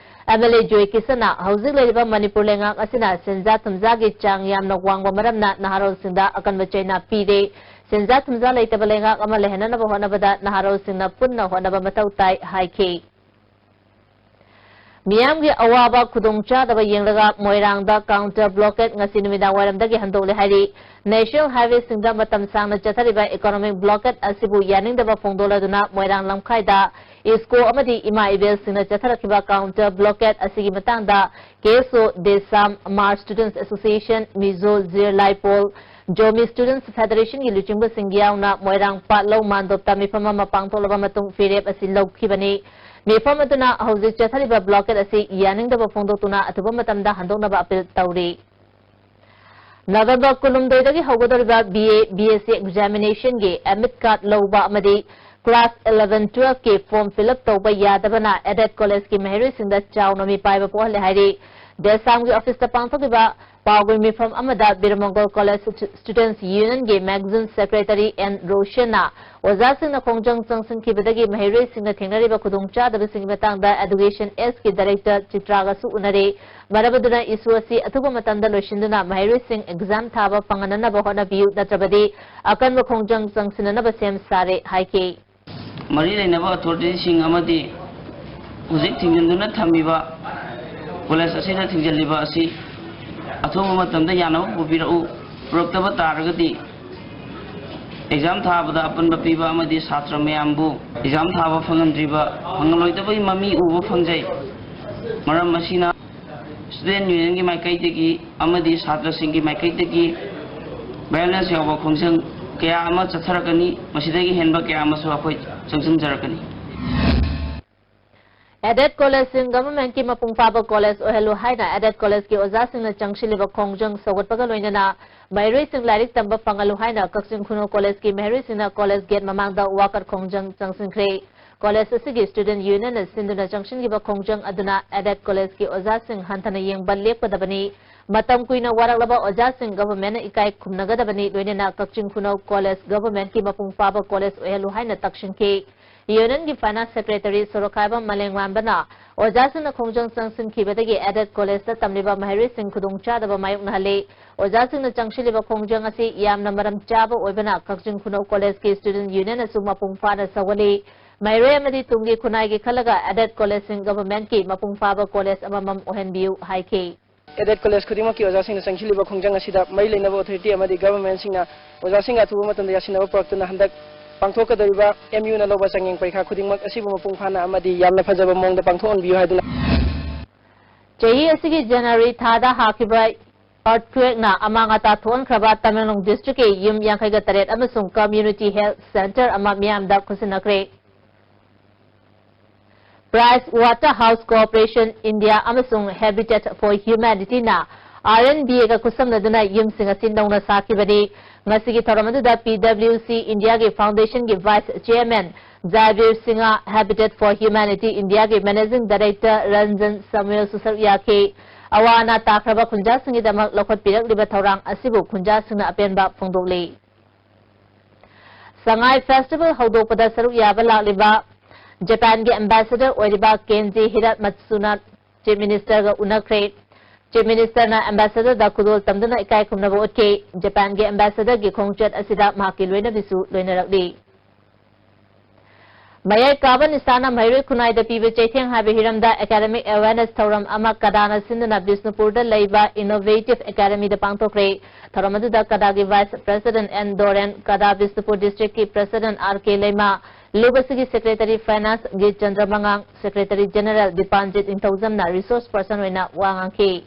M L A ꯖꯣꯏ ꯀꯤꯁꯟꯅ ꯍꯧꯖꯤꯛ ꯂꯩꯔꯤꯕ ꯃꯅꯤꯄꯨꯔ ꯂꯩꯉꯥꯛ ꯑꯁꯤꯅ ꯁꯦꯟꯖꯥ ꯊꯨꯝꯖꯥꯒꯤ ꯆꯥꯡ ꯌꯥꯝꯅ ꯋꯥꯡꯕ ꯃꯔꯝꯅ ꯅꯍꯥꯔꯣꯜꯁꯤꯡꯗ ꯑꯀꯟꯕ ꯆꯩꯅꯥ ꯄꯤꯔꯦ꯫ ꯁꯦꯟꯖꯥ ꯊꯨꯝꯖꯥ ꯂꯩꯇꯕ ꯂꯩꯉꯥꯛ ꯑꯃ ꯂꯩꯍꯟꯅꯅꯕ ꯍꯣꯠꯅꯕꯗ ꯅꯍꯥꯔꯣꯜꯁꯤꯡꯅ ꯄꯨꯟꯅ ꯍꯣꯠꯅꯕ ꯃꯊꯧ ꯇꯥꯏ ꯍꯥꯏꯈꯤ꯫ ꯃꯤꯌꯥꯝꯒꯤ ꯑꯋꯥꯕ ꯈꯨꯗꯣꯡꯆꯥꯗꯕ ꯌꯦꯡꯂꯒ ꯃꯣꯏꯔꯥꯡꯗ counter blockade ꯉꯁꯤ ꯅꯨꯃꯤꯗꯥꯡ ꯋꯥꯏꯔꯝꯗꯒꯤ ꯍꯟꯗꯣꯛꯂꯦ ꯍꯥꯏꯔꯤ꯫ National highwayꯁꯤꯡꯗ ꯃꯇꯝ ꯁꯥꯡꯅ ꯆꯠꯊꯔꯤꯕ economic blockade ꯑꯁꯤꯕꯨ ꯌꯥꯅꯤꯡꯗꯕ ꯐꯣꯡꯗꯣꯛꯂꯗꯨꯅ ꯃꯣꯏꯔꯥꯡ ꯂꯝꯈꯥꯏꯗ ISKCO ꯑꯃꯗꯤ ꯏꯃꯥ ꯏꯕꯦꯜꯁꯤꯡꯅ ꯆꯠꯊꯔꯛꯈꯤꯕ counter blockade ꯑꯁꯤꯒꯤ ꯃꯇꯥꯡꯗ K S O, DESAM, Hmar Students Association, Mizo Zirlai Pawl, Zomi Students Federationꯒꯤ ꯂꯨꯆꯤꯡꯕꯁꯤꯡ ꯌꯥꯎꯅ ꯃꯣꯏꯔꯥꯡ ꯄꯥꯠꯂꯧ ꯃꯥꯟꯗꯣꯞꯇ ꯃꯤꯐꯝ ꯑꯃ ꯄꯥꯡꯊꯣꯛꯂꯕ ꯃꯇꯨꯡ ꯐꯤꯔꯦꯞ ꯑꯁꯤ ꯂꯧꯈꯤꯕꯅꯤ꯫ ꯃꯤꯐꯝ ꯑꯗꯨꯅ ꯍꯧꯖꯤꯛ ꯆꯠꯊꯔꯤꯕ blockade ꯑꯁꯤ ꯌꯥꯅꯤꯡꯗꯕ ꯐꯣꯡꯗꯣꯛꯇꯨꯅ ꯑꯊꯨꯕ ꯃꯇꯝꯗ ꯍꯟꯗꯣꯛꯅꯕ appeal ꯇꯧꯔꯤ꯫ November ꯀꯨꯟꯍꯨꯝꯗꯣꯏꯗꯒꯤ ꯍꯧꯒꯗꯧꯔꯤꯕ B A, B S C examinationꯒꯤ admit card ꯂꯧꯕ ꯑꯃꯗꯤ class eleven, twelveꯀꯤ form fill up ꯇꯧꯕ ꯌꯥꯗꯕꯅ aided collegeꯀꯤ ꯃꯍꯩꯔꯣꯏꯁꯤꯡꯗ ꯆꯥꯎꯅ ꯃꯤꯄꯥꯏꯕ ꯄꯣꯛꯍꯜꯂꯦ ꯍꯥꯏꯔꯤ꯫ DESAMꯒꯤ officeꯇ ꯄꯥꯡꯊꯣꯛꯈꯤꯕ ꯄꯥꯎꯒꯤ ꯃꯤꯐꯝ ꯑꯃꯗ ꯕꯤꯔꯃꯪꯒꯣꯜ College Students Unionꯒꯤ magazine secretary N ꯔꯣꯁꯟꯅ ꯑꯣꯖꯥꯁꯤꯡꯅ ꯈꯣꯡꯖꯪ ꯆꯪꯁꯤꯟꯈꯤꯕꯗꯒꯤ ꯃꯍꯩꯔꯣꯏꯁꯤꯡꯅ ꯊꯦꯡꯅꯔꯤꯕ ꯈꯨꯗꯣꯡꯆꯥꯗꯕꯁꯤꯡꯒꯤ ꯃꯇꯥꯡꯗ Education Sꯒꯤ director ꯆꯤꯇ꯭ꯔꯥꯒꯁꯨ ꯎꯅꯔꯦ꯫ ꯃꯔꯝ ꯑꯗꯨꯅ issue ꯑꯁꯤ ꯑꯊꯨꯕ ꯃꯇꯝꯗ ꯂꯣꯏꯁꯤꯟꯗꯨꯅ ꯃꯍꯩꯔꯣꯏꯁꯤꯡ exam ꯊꯥꯕ ꯐꯪꯍꯟꯅꯅꯕ ꯍꯣꯠꯅꯕꯤꯌꯨ, ꯅꯠꯇ꯭ꯔꯕꯗꯤ ꯑꯀꯟꯕ ꯈꯣꯡꯖꯪ ꯆꯪꯁꯤꯟꯅꯅꯕ ꯁꯦꯝ ꯁꯥꯔꯦ ꯍꯥꯏꯈꯤ꯫ ꯃꯔꯤ ꯂꯩꯅꯕ authorityꯁꯤꯡ ꯑꯃꯗꯤ ꯍꯧꯖꯤꯛ ꯊꯤꯡꯖꯤꯟꯗꯨꯅ ꯊꯝꯃꯤꯕ, college ꯑꯁꯤꯗ ꯊꯤꯡꯖꯤꯜꯂꯤꯕ ꯑꯁꯤ ꯑꯊꯨꯕ ꯃꯇꯝꯗ ꯌꯥꯅꯕ ꯄꯨꯕꯤꯔꯛꯎ꯫ ꯄꯨꯔꯛꯇꯕ ꯇꯥꯔꯒꯗꯤ exam ꯊꯥꯕꯗ ꯑꯄꯟꯕ ꯄꯤꯕ ꯑꯃꯗꯤ ꯁꯥꯇ꯭ꯔ ꯃꯌꯥꯝꯕꯨ exam ꯊꯥꯕ ꯐꯪꯍꯟꯗ꯭ꯔꯤꯕ, ꯐꯪꯍꯜꯂꯣꯏꯗꯕꯒꯤ ꯃꯃꯤ ꯎꯕ ꯐꯪꯖꯩ꯫ ꯃꯔꯝ ꯑꯁꯤꯅ Student Unionꯒꯤ ꯃꯥꯏꯀꯩꯗꯒꯤ ꯑꯃꯗꯤ ꯁꯥꯇ꯭ꯔꯁꯤꯡꯒꯤ ꯃꯥꯏꯀꯩꯗꯒꯤ violence ꯌꯥꯎꯕ ꯈꯣꯡꯖꯪ ꯀꯌꯥ ꯑꯃ ꯆꯠꯊꯔꯛꯀꯅꯤ꯫ ꯃꯁꯤꯗꯒꯤ ꯍꯦꯟꯕ ꯀꯌꯥ ꯑꯃꯁꯨ ꯑꯩꯈꯣꯏ ꯆꯪꯁꯤꯟꯖꯔꯛꯀꯅꯤ꯫ Aided collegeꯁꯤꯡ governmentꯀꯤ ꯃꯄꯨꯡ ꯐꯥꯕ college ꯑꯣꯏꯍꯜꯂꯨ ꯍꯥꯏꯅ aided collegeꯀꯤ ꯑꯣꯖꯥꯁꯤꯡꯅ ꯆꯪꯁꯤꯜꯂꯤꯕ ꯈꯣꯡꯖꯪ ꯁꯧꯒꯠꯄꯒ ꯂꯣꯏꯅꯅ ꯃꯍꯩꯔꯣꯏꯁꯤꯡ ꯂꯥꯏꯔꯤꯛ ꯇꯝꯕ ꯐꯪꯍꯜꯂꯨ ꯍꯥꯏꯅ ꯀꯛꯆꯤꯡ ꯈꯨꯅꯧ collegeꯀꯤ ꯃꯍꯩꯔꯣꯏꯁꯤꯡꯅ college gate ꯃꯃꯥꯡꯗ walkout ꯈꯣꯡꯖꯪ ꯆꯪꯁꯤꯟꯈ꯭ꯔꯦ꯫ College ꯑꯁꯤꯒꯤ student unionꯅ ꯁꯤꯟꯗꯨꯅ ꯆꯪꯁꯤꯟꯈꯤꯕ ꯈꯣꯡꯖꯪ ꯑꯗꯨꯅ aided collegeꯀꯤ ꯑꯣꯖꯥꯁꯤꯡ ꯍꯟꯊꯅ ꯌꯦꯡꯕ ꯂꯦꯞꯀꯗꯕꯅꯤ꯫ ꯃꯇꯝ ꯀꯨꯏꯅ ꯋꯥꯔꯛꯂꯕ ꯑꯣꯖꯥꯁꯤꯡ governmentꯅ ꯏꯀꯥꯏ ꯈꯨꯝꯅꯒꯗꯕꯅꯤ꯫ ꯂꯣꯏꯅꯅ ꯀꯛꯆꯤꯡ ꯈꯨꯅꯧ college governmentꯀꯤ ꯃꯄꯨꯡ ꯐꯥꯕ college ꯑꯣꯏꯍꯜꯂꯨ ꯍꯥꯏꯅ ꯇꯛꯁꯤꯟꯈꯤ꯫ Unionꯒꯤ finance secretary ꯁꯣꯔꯣꯛꯈꯥꯏꯕꯝ ꯃꯂꯦꯡꯃꯥꯟꯕꯅ ꯑꯣꯖꯥꯁꯤꯡꯅ ꯈꯣꯡꯖꯪ ꯆꯪꯁꯤꯟꯈꯤꯕꯗꯒꯤ aided collegeꯇ ꯇꯝꯂꯤꯕ ꯃꯍꯩꯔꯣꯏꯁꯤꯡ ꯈꯨꯗꯣꯡꯆꯥꯗꯕ ꯃꯥꯌꯣꯛꯅꯍꯜꯂꯤ꯫ ꯑꯣꯖꯥꯁꯤꯡꯅ ꯆꯪꯁꯤꯜꯂꯤꯕ ꯈꯣꯡꯖꯪ ꯑꯁꯤ ꯌꯥꯝꯅ ꯃꯔꯝ ꯆꯥꯕ ꯑꯣꯏꯕꯅ ꯀꯛꯆꯤꯡ ꯈꯨꯅꯧ collegeꯀꯤ student unionꯅꯁꯨ ꯃꯄꯨꯡ ꯐꯥꯅ ꯁꯧꯒꯠꯂꯤ꯫ ꯃꯍꯩꯔꯣꯏ ꯑꯃꯗꯤ ꯇꯨꯡꯒꯤ ꯈꯨꯟꯅꯥꯏꯒꯤ ꯈꯜꯂꯒ aided collegeꯁꯤꯡ governmentꯀꯤ ꯃꯄꯨꯡ ꯐꯥꯕ college ꯑꯃꯃꯝ ꯑꯣꯏꯍꯟꯕꯤꯌꯨ ꯍꯥꯏꯈꯤ꯫ Aided college ꯈꯨꯗꯤꯡꯃꯛꯀꯤ ꯑꯣꯖꯥꯁꯤꯡꯅ ꯆꯪꯁꯤꯜꯂꯤꯕ ꯈꯣꯡꯖꯪ ꯑꯁꯤꯗ ꯃꯔꯤ ꯂꯩꯅꯕ authority ꯑꯃꯗꯤ governmentꯁꯤꯡꯅ ꯑꯣꯖꯥꯁꯤꯡꯒ ꯑꯊꯨꯕ ꯃꯇꯝꯗ ꯌꯥꯁꯤꯟꯅꯕ ꯄꯨꯔꯛꯇꯨꯅ ꯍꯟꯗꯛ ꯄꯥꯡꯊꯣꯛꯀꯗꯧꯔꯤꯕ MUꯅ ꯂꯧꯕ ꯆꯥꯡꯌꯦꯡ ꯄꯔꯤꯈꯥ ꯈꯨꯗꯤꯡꯃꯛ ꯑꯁꯤꯕꯨ ꯃꯄꯨꯡ ꯐꯥꯅ ꯑꯃꯗꯤ ꯌꯥꯝꯅ ꯐꯖꯕ ꯃꯑꯣꯡꯗ ꯄꯥꯡꯊꯣꯛꯍꯟꯕꯤꯌꯨ ꯍꯥꯏꯗꯨꯅ ꯆꯍꯤ ꯑꯁꯤꯒꯤ January ꯊꯥꯗ ꯍꯥꯈꯤꯕ earthquakeꯅ ꯑꯃꯥꯡ ꯑꯇꯥ ꯊꯣꯛꯍꯟꯈ꯭ꯔꯕ ꯇꯃꯦꯡꯂꯣꯡ districtꯀꯤ ꯌꯨꯝ ꯌꯥꯡꯈꯩꯒ ꯇꯔꯦꯠ ꯑꯃꯁꯨꯡ community health centre ꯑꯃ ꯃꯤꯌꯥꯝꯗ ꯈꯨꯠꯁꯤꯟꯅꯈ꯭ꯔꯦ꯫ Price Waterhouse Corporation India ꯑꯃꯁꯨꯡ Habitat for Humanityꯅ RNBAꯒ ꯈꯨꯠꯁꯝꯅꯗꯨꯅ ꯌꯨꯝꯁꯤꯡ ꯑꯁꯤ ꯅꯧꯅ ꯁꯥꯈꯤꯕꯅꯤ꯫ ꯉꯁꯤꯒꯤ ꯊꯧꯔꯝ ꯑꯗꯨꯗ PWC Indiaꯒꯤ foundationꯒꯤ vice chairman ꯖꯥꯕꯤꯔ Singh, Habitat for Humanity Indiaꯒꯤ managing director Ranjan ꯁꯃꯨꯑꯦꯜꯁꯨ ꯁꯔꯨꯛ ꯌꯥꯈꯤ꯫ ꯑꯋꯥ ꯑꯅꯥ ꯇꯥꯈ꯭ꯔꯕ ꯈꯨꯟꯖꯥꯁꯤꯡꯒꯤꯗꯃꯛ ꯂꯧꯈꯠꯄꯤꯔꯛꯂꯤꯕ ꯊꯧꯔꯥꯡ ꯑꯁꯤꯕꯨ ꯈꯨꯟꯖꯥꯁꯤꯡꯅ ꯑꯄꯦꯟꯕ ꯐꯣꯡꯗꯣꯛꯂꯤ꯫ ꯁꯉꯥꯏ festival ꯍꯧꯗꯣꯛꯄꯗ ꯁꯔꯨꯛ ꯌꯥꯕ ꯂꯥꯛꯂꯤꯕ ꯖꯄꯥꯟꯒꯤ ambassador ꯑꯣꯏꯔꯤꯕ ꯀꯦꯟꯖꯤ ꯍꯤꯔꯥꯃꯠꯁꯨꯅ Chief Ministerꯒ ꯎꯅꯈ꯭ꯔꯦ꯫ Chief Ministerꯅ ambassadorꯗ ꯈꯨꯗꯣꯜ ꯇꯝꯗꯨꯅ ꯏꯀꯥꯏ ꯈꯨꯝꯅꯕ ꯎꯠꯈꯤ꯫ ꯖꯄꯥꯟꯒꯤ ambassadorꯒꯤ ꯈꯣꯡꯆꯠ ꯑꯁꯤꯗ ꯃꯍꯥꯛꯀꯤ ꯂꯣꯏꯅꯕꯤꯁꯨ ꯂꯣꯏꯅꯔꯛꯂꯤ꯫ ꯃꯌꯥꯏ ꯀꯥꯕ ꯅꯤꯁꯥꯅ ꯃꯍꯩꯔꯣꯏ ꯈꯨꯟꯅꯥꯏꯗ ꯄꯤꯕ ꯆꯩꯊꯦꯡ ꯍꯥꯏꯕ ꯍꯤꯔꯝꯗ academic awareness ꯊꯧꯔꯝ ꯑꯃ ꯀꯗꯥꯅ ꯁꯤꯟꯗꯨꯅ ꯕꯤꯁꯅꯨꯄꯨꯔꯗ ꯂꯩꯕ Innovative Academyꯗ ꯄꯥꯡꯊꯣꯛꯈ꯭ꯔꯦ꯫ ꯊꯧꯔꯝ ꯑꯗꯨꯗ ꯀꯗꯥꯒꯤ vice president ꯑꯦꯟ ꯗꯣꯔꯦꯟ, ꯀꯗꯥ ꯕꯤꯁꯅꯨꯄꯨꯔ districtꯀꯤ president ꯑꯥꯔ ꯀꯦ ꯂꯩꯃ, ꯂꯨꯞ ꯑꯁꯤꯒꯤ Secretary Finance ꯒꯤ Chandra ꯃꯉꯥꯡ, Secretary General ꯗꯤꯄꯥꯟꯖꯤꯠ ꯅꯤꯡꯊꯧꯖꯝꯅ resource person ꯑꯣꯏꯅ ꯋꯥ ꯉꯥꯡꯈꯤ꯫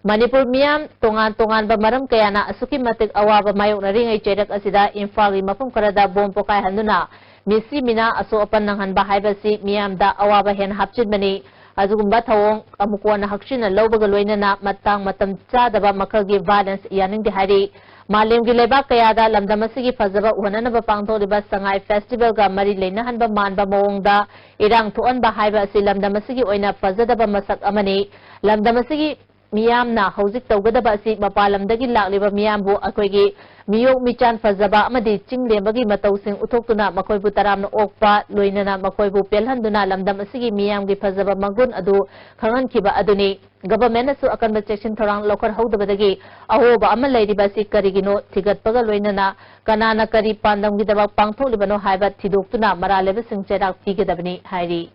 ꯃꯅꯤꯄꯨꯔ ꯃꯤꯌꯥꯝ ꯇꯣꯉꯥꯟ ꯇꯣꯉꯥꯟꯕ ꯃꯔꯝ ꯀꯌꯥꯅ ꯑꯁꯨꯛꯀꯤ ꯃꯇꯤꯛ ꯑꯋꯥꯕ ꯃꯥꯌꯣꯛꯅꯔꯤꯉꯩ ꯆꯩꯔꯛ ꯑꯁꯤꯗ ꯏꯝꯐꯥꯜꯒꯤ ꯃꯐꯝ ꯈꯔꯗ ꯕꯣꯝ ꯄꯣꯈꯥꯏꯍꯟꯗꯨꯅ ꯃꯤꯁꯤ ꯃꯤꯅꯥ ꯑꯁꯣꯛ ꯑꯄꯟ ꯅꯪꯍꯟꯕ ꯍꯥꯏꯕꯁꯤ ꯃꯤꯌꯥꯝꯗ ꯑꯋꯥꯕ ꯍꯦꯟꯅ ꯍꯥꯞꯆꯤꯟꯕꯅꯤ꯫ ꯑꯗꯨꯒꯨꯝꯕ ꯊꯧꯑꯣꯡ ꯑꯃꯨꯛ ꯀꯣꯟꯅ ꯍꯛꯆꯤꯟꯅ ꯂꯧꯕꯒ ꯂꯣꯏꯅꯅ ꯃꯇꯥꯡ ꯃꯇꯝ ꯆꯥꯗꯕ ꯃꯈꯜꯒꯤ violence ꯌꯥꯅꯤꯡꯗꯦ ꯍꯥꯏꯔꯤ꯫ ꯃꯥꯂꯦꯝꯒꯤ ꯂꯩꯕꯥꯛ ꯀꯌꯥꯗ ꯂꯝꯗꯝ ꯑꯁꯤꯒꯤ ꯐꯖꯕ ꯎꯍꯟꯅꯅꯕ ꯄꯥꯡꯊꯣꯛꯂꯤꯕ ꯁꯉꯥꯏ festival ꯒ ꯃꯔꯤ ꯂꯩꯅꯍꯟꯕ ꯃꯥꯟꯕ ꯃꯑꯣꯡꯗ ꯏꯔꯥꯡ ꯊꯣꯛꯍꯟꯕ ꯍꯥꯏꯕ ꯑꯁꯤ ꯂꯝꯗꯝ ꯑꯁꯤꯒꯤ ꯑꯣꯏꯅ ꯐꯖꯗꯕ ꯃꯁꯛ ꯑꯃꯅꯤ꯫ ꯂꯝꯗꯝ ꯑꯁꯤꯒꯤ ꯃꯤꯌꯥꯝꯅ ꯍꯧꯖꯤꯛ ꯇꯧꯒꯗꯕ ꯑꯁꯤ ꯃꯄꯥꯟ ꯂꯝꯗꯒꯤ ꯂꯥꯛꯂꯤꯕ ꯃꯤꯌꯥꯝꯕꯨ ꯑꯩꯈꯣꯏꯒꯤ ꯃꯤꯑꯣꯛ ꯃꯤꯆꯥꯟ ꯐꯖꯕ ꯑꯃꯗꯤ ꯆꯤꯡ ꯂꯦꯝꯕꯒꯤ ꯃꯇꯧꯁꯤꯡ ꯎꯠꯊꯣꯛꯇꯨꯅ ꯃꯈꯣꯏꯕꯨ ꯇꯔꯥꯝꯅ ꯑꯣꯛꯄ, ꯂꯣꯏꯅꯅ ꯃꯈꯣꯏꯕꯨ ꯄꯦꯜꯍꯟꯗꯨꯅ ꯂꯝꯗꯝ ꯑꯁꯤꯒꯤ ꯃꯤꯌꯥꯝꯒꯤ ꯐꯖꯕ ꯃꯒꯨꯟ ꯑꯗꯨ ꯈꯪꯍꯟꯈꯤꯕ ꯑꯗꯨꯅꯤ꯫ Government ꯅꯁꯨ ꯑꯀꯟꯕ ꯆꯦꯛꯁꯤꯟ ꯊꯧꯔꯥꯡ ꯂꯧꯈꯠꯍꯧꯗꯕꯗꯒꯤ ꯑꯍꯣꯕ ꯑꯃ ꯂꯩꯔꯤꯕ ꯑꯁꯤ ꯀꯔꯤꯒꯤꯅꯣ ꯊꯤꯒꯠꯄꯒ ꯂꯣꯏꯅꯅ ꯀꯅꯥꯅ ꯀꯔꯤ ꯄꯥꯟꯗꯝꯒꯤꯗꯃꯛ ꯄꯥꯡꯊꯣꯛꯂꯤꯕꯅꯣ ꯍꯥꯏꯕ ꯊꯤꯗꯣꯛꯇꯨꯅ ꯃꯔꯥꯜ ꯂꯩꯕꯁꯤꯡ ꯆꯩꯔꯥꯛ ꯄꯤꯒꯗꯕꯅꯤ ꯍꯥꯏꯔꯤ꯫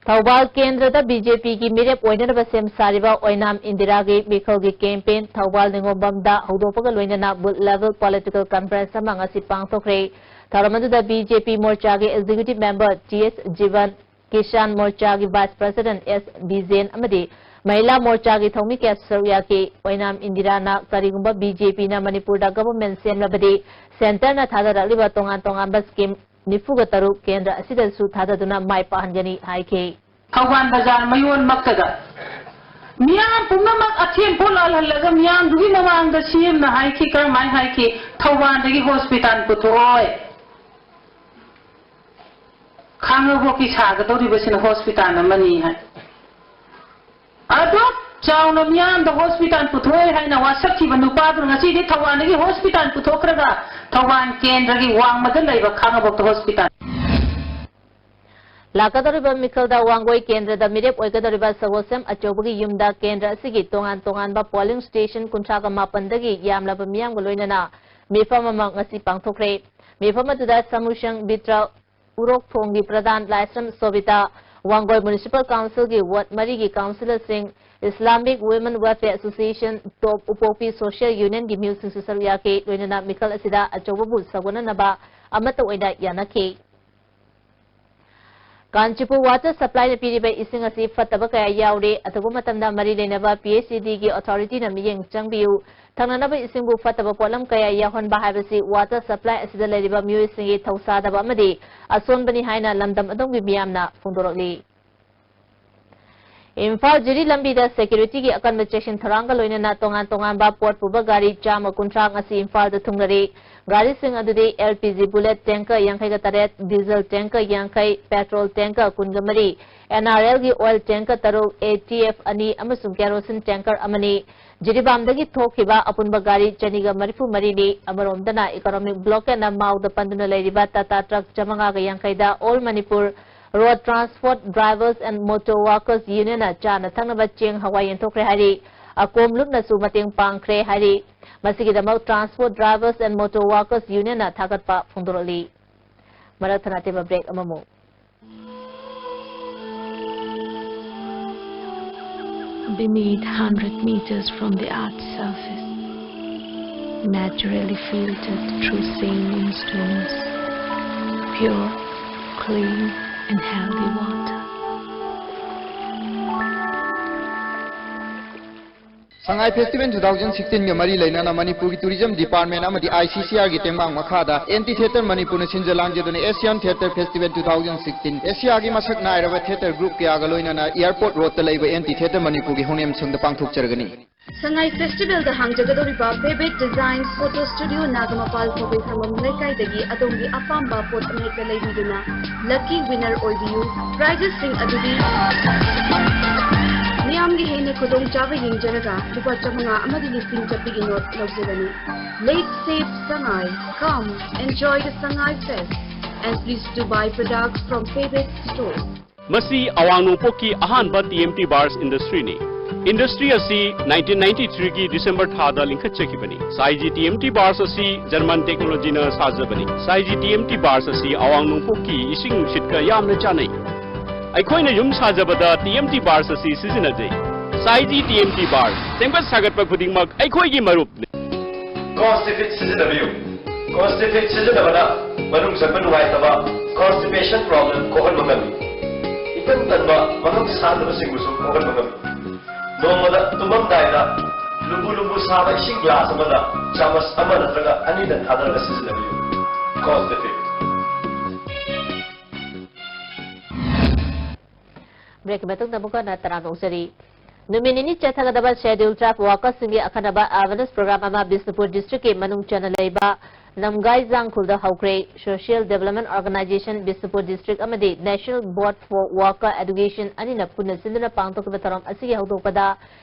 ꯊꯧꯕꯥꯜ ꯀꯦꯟꯗ꯭ꯔꯗ BJP ꯒꯤ ꯃꯤꯔꯦꯞ ꯑꯣꯏꯅꯅꯕ ꯁꯦꯝ ꯁꯥꯔꯤꯕ ꯑꯣꯏꯅꯥꯝ ꯏꯟꯗꯤꯔꯥꯒꯤ ꯃꯤꯈꯜꯒꯤ campaign ꯊꯧꯕꯥꯜ ꯅꯤꯉꯣꯝꯕꯝꯗ ꯍꯧꯗꯣꯛꯄꯒ ꯂꯣꯏꯅꯅ booth level political conference ꯑꯃ ꯉꯁꯤ ꯄꯥꯡꯊꯣꯛꯈ꯭ꯔꯦ꯫ ꯊꯧꯔꯝ ꯑꯗꯨꯗ BJP ꯃꯣꯔꯆꯥꯒꯤ executive member T S ꯖꯤꯕꯟ, ꯀꯤꯁꯥꯟ ꯃꯣꯔꯆꯥꯒꯤ vice president S ꯕꯤꯖꯦꯟ ꯑꯃꯗꯤ ꯃꯍꯤꯂꯥ ꯃꯣꯔꯆꯥꯒꯤ ꯊꯧꯃꯤ ꯀꯌꯥꯁꯨ ꯁꯔꯨꯛ ꯌꯥꯈꯤ꯫ ꯑꯣꯏꯅꯥꯝ ꯏꯟꯗꯤꯔꯥꯅ ꯀꯔꯤꯒꯨꯝꯕ BJP ꯅ ꯃꯅꯤꯄꯨꯔꯗ government ꯁꯦꯝꯂꯕꯗꯤ centre ꯅ ꯊꯥꯗꯔꯛꯂꯤꯕ ꯇꯣꯉꯥꯟ ꯇꯣꯉꯥꯟꯕ scheme ꯅꯤꯐꯨꯒ ꯇꯔꯨꯛ ꯀꯦꯟꯗ꯭ꯔ ꯑꯁꯤꯗꯁꯨ ꯊꯥꯗꯗꯨꯅ ꯃꯥꯏ ꯄꯥꯛꯍꯟꯒꯅꯤ ꯍꯥꯏꯈꯤ꯫ ꯊꯧꯕꯥꯜ ꯕꯖꯥꯔ ꯃꯌꯣꯟꯃꯛꯇꯗ ꯃꯤꯌꯥꯝ ꯄꯨꯝꯅꯃꯛ ꯑꯊꯦꯟ ꯄꯣꯠ ꯂꯥꯜꯍꯜꯂꯒ ꯃꯤꯌꯥꯝꯗꯨꯒꯤ ꯃꯃꯥꯡꯗ CM ꯅ ꯍꯥꯏꯈꯤ, ꯀꯔꯝꯍꯥꯏꯅ ꯍꯥꯏꯈꯤ? ꯊꯧꯕꯥꯜꯗꯒꯤ hospital ꯄꯨꯊꯣꯛꯑꯣꯏ꯫ ꯈꯥꯡꯉꯕꯣꯛꯀꯤ ꯁꯥꯒꯗꯧꯔꯤꯕꯁꯤꯅ hospital ꯑꯃꯅꯤ ꯍꯥꯏ꯫ ꯑꯗꯨꯛ ꯆꯥꯎꯅ ꯃꯤꯌꯥꯝꯗ hospital ꯄꯨꯊꯣꯛꯑꯣꯏ ꯍꯥꯏꯅ ꯋꯥꯁꯛꯈꯤꯕ ꯅꯨꯄꯥꯗꯨꯅ ꯉꯁꯤꯗꯤ ꯊꯧꯕꯥꯜꯗꯒꯤ hospital ꯄꯨꯊꯣꯛꯈ꯭ꯔꯒ ꯊꯧꯕꯥꯜ ꯀꯦꯟꯗ꯭ꯔꯒꯤ ꯋꯥꯡꯃꯗ ꯂꯩꯕ ꯈꯥꯡꯉꯕꯣꯛꯇ hospital꯫ ꯂꯥꯛꯀꯗꯧꯔꯤꯕ ꯃꯤꯈꯜꯗ ꯋꯥꯡꯒꯣꯏ ꯀꯦꯟꯗ꯭ꯔꯗ ꯃꯤꯔꯦꯞ ꯑꯣꯏꯒꯗꯧꯔꯤꯕ ꯁꯒꯣꯜꯁꯦꯝ ꯑꯆꯧꯕꯒꯤ ꯌꯨꯝꯗ ꯀꯦꯟꯗ꯭ꯔ ꯑꯁꯤꯒꯤ ꯇꯣꯉꯥꯟ ꯇꯣꯉꯥꯟꯕ polling station ꯀꯨꯟꯊ꯭ꯔꯥꯒ ꯃꯥꯄꯟꯗꯒꯤ ꯌꯥꯝꯂꯕ ꯃꯤꯌꯥꯝꯒ ꯂꯣꯏꯅꯅ ꯃꯤꯐꯝ ꯑꯃ ꯉꯁꯤ ꯄꯥꯡꯊꯣꯛꯈ꯭ꯔꯦ꯫ ꯃꯤꯐꯝ ꯑꯗꯨꯗ ꯁꯃꯨꯁꯪ ꯕꯤꯇ꯭ꯔ, ꯎꯔꯣꯛꯊꯣꯡꯒꯤ ꯄ꯭ꯔꯙꯥꯟ ꯂꯥꯏꯁ꯭ꯔꯝ ꯁꯣꯕꯤꯇꯥ, ꯋꯥꯡꯒꯣꯏ Municipal Council ꯒꯤ ward ꯃꯔꯤꯒꯤ councillor ꯁꯤꯡ, Islamic Women Welfare Association, ꯇꯣꯞ ꯎꯄꯣꯛꯄꯤ Social Union ꯒꯤ ꯃꯤꯑꯣꯏꯁꯤꯡꯁꯨ ꯁꯔꯨꯛ ꯌꯥꯈꯤ꯫ ꯂꯣꯏꯅꯅ ꯃꯤꯈꯜ ꯑꯁꯤꯗ ꯑꯆꯧꯕꯕꯨ ꯁꯧꯒꯠꯅꯅꯕ ꯑꯃꯠꯇ ꯑꯣꯏꯅ ꯌꯥꯅꯈꯤ꯫ ꯀꯥꯟꯆꯤꯄꯨꯔ water supplyꯅ ꯄꯤꯔꯤꯕ ꯏꯁꯤꯡ ꯑꯁꯤ ꯐꯠꯇꯕ ꯀꯌꯥ ꯌꯥꯎꯔꯦ꯫ ꯑꯊꯨꯕ ꯃꯇꯝꯗ ꯃꯔꯤ ꯂꯩꯅꯕ P H E Dꯒꯤ authorityꯅ ꯃꯤꯠꯌꯦꯡ ꯆꯪꯕꯤꯌꯨ꯫ ꯊꯛꯅꯅꯕ ꯏꯁꯤꯡꯕꯨ ꯐꯠꯇꯕ ꯄꯣꯠꯂꯝ ꯀꯌꯥ ꯌꯥꯎꯍꯟꯕ ꯍꯥꯏꯕꯁꯤ water supply ꯑꯁꯤꯗ ꯂꯩꯔꯤꯕ ꯃꯤꯑꯣꯏꯁꯤꯡꯒꯤ ꯊꯧꯁꯥꯗꯕ ꯑꯃꯗꯤ ꯑꯁꯣꯟꯕꯅꯤ ꯍꯥꯏꯅ ꯂꯝꯗꯝ ꯑꯗꯨꯝꯒꯤ ꯃꯤꯌꯥꯝꯅ ꯐꯣꯡꯗꯣꯔꯛꯂꯤ꯫ ꯏꯝꯐꯥꯜ ꯖꯤꯔꯤ ꯂꯝꯕꯤꯗ securityꯒꯤ ꯑꯀꯟꯕ ꯆꯦꯛꯁꯤꯟ ꯊꯧꯔꯥꯡꯒ ꯂꯣꯏꯅꯅ ꯇꯣꯉꯥꯟ ꯇꯣꯉꯥꯟꯕ ꯄꯣꯠ ꯄꯨꯕ ꯒꯥꯔꯤ ꯆꯥꯝꯃ ꯀꯨꯟꯊ꯭ꯔꯥ ꯉꯁꯤ ꯏꯝꯐꯥꯜꯗ ꯊꯨꯡꯂꯔꯦ꯫ ꯒꯥꯔꯤꯁꯤꯡ ꯑꯗꯨꯗꯤ L P G bullet tanker ꯌꯥꯡꯈꯩꯒ ꯇꯔꯦꯠ, diesel tanker ꯌꯥꯡꯈꯩ, petrol tanker ꯀꯨꯟꯒ ꯃꯔꯤ, N R Lꯒꯤ oil tanker ꯇꯔꯨꯛ, A T F ꯑꯅꯤ ꯑꯃꯁꯨꯡ kerosene tanker ꯑꯃꯅꯤ꯫ ꯖꯤꯔꯤꯕꯥꯝꯗꯒꯤ ꯊꯣꯛꯈꯤꯕ ꯑꯄꯨꯟꯕ ꯒꯥꯔꯤ ꯆꯅꯤꯒ ꯃꯔꯤꯐꯨ ꯃꯔꯤꯅꯤ꯫ ꯑꯃꯔꯣꯝꯗꯅ economic blockadeꯅ ꯃꯥꯎꯗ ꯄꯟꯗꯨꯅ ꯂꯩꯔꯤꯕ Tata truck ꯆꯥꯃꯉꯥꯒ ꯌꯥꯡꯈꯩꯗ All Manipur Road Transport Drivers and Motor Workers Unionꯅ ꯆꯥꯅ ꯊꯛꯅꯕ ꯆꯦꯡ ꯍꯋꯥꯏ ꯌꯦꯟꯊꯣꯛꯈ꯭ꯔꯦ ꯍꯥꯏꯔꯤ꯫ ꯑꯀꯣꯝ ꯂꯨꯞꯅꯁꯨ ꯃꯇꯦꯡ ꯄꯥꯡꯈ꯭ꯔꯦ ꯍꯥꯏꯔꯤ꯫ ꯃꯁꯤꯒꯤꯗꯃꯛ Transport Drivers and Motor Workers Unionꯅ ꯊꯥꯒꯠꯄ ꯐꯣꯡꯗꯣꯔꯛꯂꯤ꯫ ꯃꯔꯛ ꯊꯠꯅ ꯑꯇꯦꯟꯕ break ꯑꯃꯃꯨꯛ꯫ Beneath hundred meters from the earth's surface, naturally filtered through saline streams, pure, clean and healthy water. Sangai Festival two thousand sixteen ꯒ ꯃꯔꯤ ꯂꯩꯅꯅ ꯃꯅꯤꯄꯨꯔꯒꯤ Tourism Department ꯑꯃꯗꯤ I C C R ꯒꯤ ꯇꯦꯡꯕꯥꯡ ꯃꯈꯥꯗ Antitheatre ꯃꯅꯤꯄꯨꯔꯅ ꯁꯤꯟꯖ ꯂꯥꯡꯖꯗꯨꯅ Asian Theatre Festival two thousand sixteen, ꯑꯦꯁꯤꯌꯥꯒꯤ ꯃꯁꯛ ꯅꯥꯏꯔꯕ theatre group ꯀꯌꯥꯒ ꯂꯣꯏꯅꯅ Airport Roadꯇ ꯂꯩꯕ Antitheatre ꯃꯅꯤꯄꯨꯔꯒꯤ ꯍꯣꯡꯅꯦꯝ ꯁꯪꯗ ꯄꯥꯡꯊꯣꯛꯆꯔꯒꯅꯤ꯫ ꯁꯉꯥꯏ Festivalꯗ ꯍꯥꯡꯖꯒꯗꯧꯔꯤꯕ Vivid Designs Photo Studio ꯅꯥꯒꯃꯄꯥꯜ ꯐꯧꯕꯩ ꯁꯪꯉꯝ ꯂꯩꯀꯥꯏꯗꯒꯤ ꯑꯗꯣꯝꯒꯤ ꯑꯄꯥꯝꯕ ꯄꯣꯠ ꯑꯃꯍꯦꯛꯇ ꯂꯩꯕꯤꯗꯨꯅ lucky winner ꯑꯣꯏꯕꯤꯌꯨ꯫ Prizeꯁꯤꯡ ꯑꯗꯨꯗꯤ ꯃꯤꯌꯥꯝꯒꯤ ꯍꯦꯟꯅ ꯈꯨꯗꯣꯡꯆꯥꯕ ꯌꯦꯡꯖꯔꯒ ꯂꯨꯄꯥ ꯆꯥꯃꯉꯥ ꯑꯃꯗꯤ ꯂꯤꯁꯤꯡ ꯆꯠꯄꯤꯒꯤ ꯅꯣꯠ ꯂꯧꯖꯒꯅꯤ꯫ Let's save Sangai. Come, enjoy the Sangai Fest. And please do buy products from Vivid Stores. ꯃꯁꯤ ꯑꯋꯥꯡ ꯅꯣꯡꯄꯣꯛꯀꯤ ꯑꯍꯥꯟꯕ T M T Bars Industryꯅꯤ꯫ Industry ꯑꯁꯤ nineteen ninety-three ꯒꯤ December ꯊꯥꯗ ꯂꯤꯡꯈꯠꯆꯈꯤꯕꯅꯤ꯫ ꯁꯥꯏꯖꯤ T M T Bars ꯑꯁꯤ German technologyꯅ ꯁꯥꯖꯕꯅꯤ꯫ ꯁꯥꯏꯖꯤ T M T Bars ꯑꯁꯤ ꯑꯋꯥꯡ ꯅꯣꯡꯄꯣꯛꯀꯤ ꯏꯁꯤꯡ ꯅꯨꯡꯁꯤꯠꯀ ꯌꯥꯝꯅ ꯆꯥꯟꯅꯩ꯫ ꯑꯩꯈꯣꯏꯅ ꯌꯨꯝ ꯁꯥꯖꯕꯗ T M T Bars ꯑꯁꯤ ꯁꯤꯖꯤꯟꯅꯖꯩ꯫ ꯁꯥꯏꯖꯤ T M T Bars, ꯁꯦꯝꯒꯠ ꯁꯥꯒꯠꯄ ꯈꯨꯗꯤꯡꯃꯛ ꯑꯩꯈꯣꯏꯒꯤ ꯃꯔꯨꯞꯅꯤ꯫ Cost Effect ꯁꯤꯖꯤꯟꯅꯕꯤꯌꯨ꯫ Constipate ꯁꯤꯖꯤꯟꯅꯕꯅ ꯃꯅꯨꯡ ꯆꯪꯕ ꯅꯨꯡꯉꯥꯏꯇꯕ, constipation problem, ꯀꯣꯛꯍꯟꯕ ꯉꯝꯃꯤ꯫ ꯏꯇꯟ ꯇꯟꯕ, ꯃꯉꯝ ꯁꯥꯟꯗꯕꯁꯤꯡꯕꯨꯁꯨ ꯀꯣꯛꯍꯟꯕ ꯉꯝꯃꯤ꯫ ꯅꯣꯡꯃꯗ ꯇꯨꯝꯃꯝꯗꯥꯏꯗ ꯂꯨꯝꯕꯨ ꯂꯨꯝꯕꯨ ꯁꯥꯕ ꯏꯁꯤꯡ glass ꯑꯃꯗ ꯆꯥꯃꯁ ꯑꯃ ꯅꯠꯇ꯭ꯔꯒ ꯑꯅꯤꯗꯪ ꯊꯥꯗꯔꯒ ꯁꯤꯖꯤꯟꯅꯕꯤꯌꯨ꯫ Constipate꯫ Break ꯀꯤ ꯃꯇꯨꯡꯗ ꯑꯃꯨꯛꯀ ꯍꯟꯅ ꯇꯔꯥꯝꯅ ꯑꯣꯛꯆꯔꯤ꯫ ꯅꯨꯃꯤꯠ ꯅꯤꯅꯤ ꯆꯠꯊꯒꯗꯕ Scheduled Tribe workers ꯁꯤꯡꯒꯤ ꯑꯈꯟꯅꯕ awareness program ꯑꯃ ꯕꯤꯁꯅꯨꯄꯨꯔ district ꯀꯤ ꯃꯅꯨꯡ ꯆꯟꯅ ꯂꯩꯕ ꯅꯝꯒꯥꯏ ꯖꯥꯡꯈꯨꯜꯗ ꯍꯧꯈ꯭ꯔꯦ꯫ Social Development Organisation Bishnupur district ꯑꯃꯗꯤ National Board for Worker Education ꯑꯅꯤꯅ ꯄꯨꯟꯅ ꯁꯤꯟꯗꯨꯅ ꯄꯥꯡꯊꯣꯛꯈꯤꯕ ꯊꯧꯔꯝ ꯑꯁꯤꯒꯤ ꯍꯧꯗꯣꯛꯄꯗ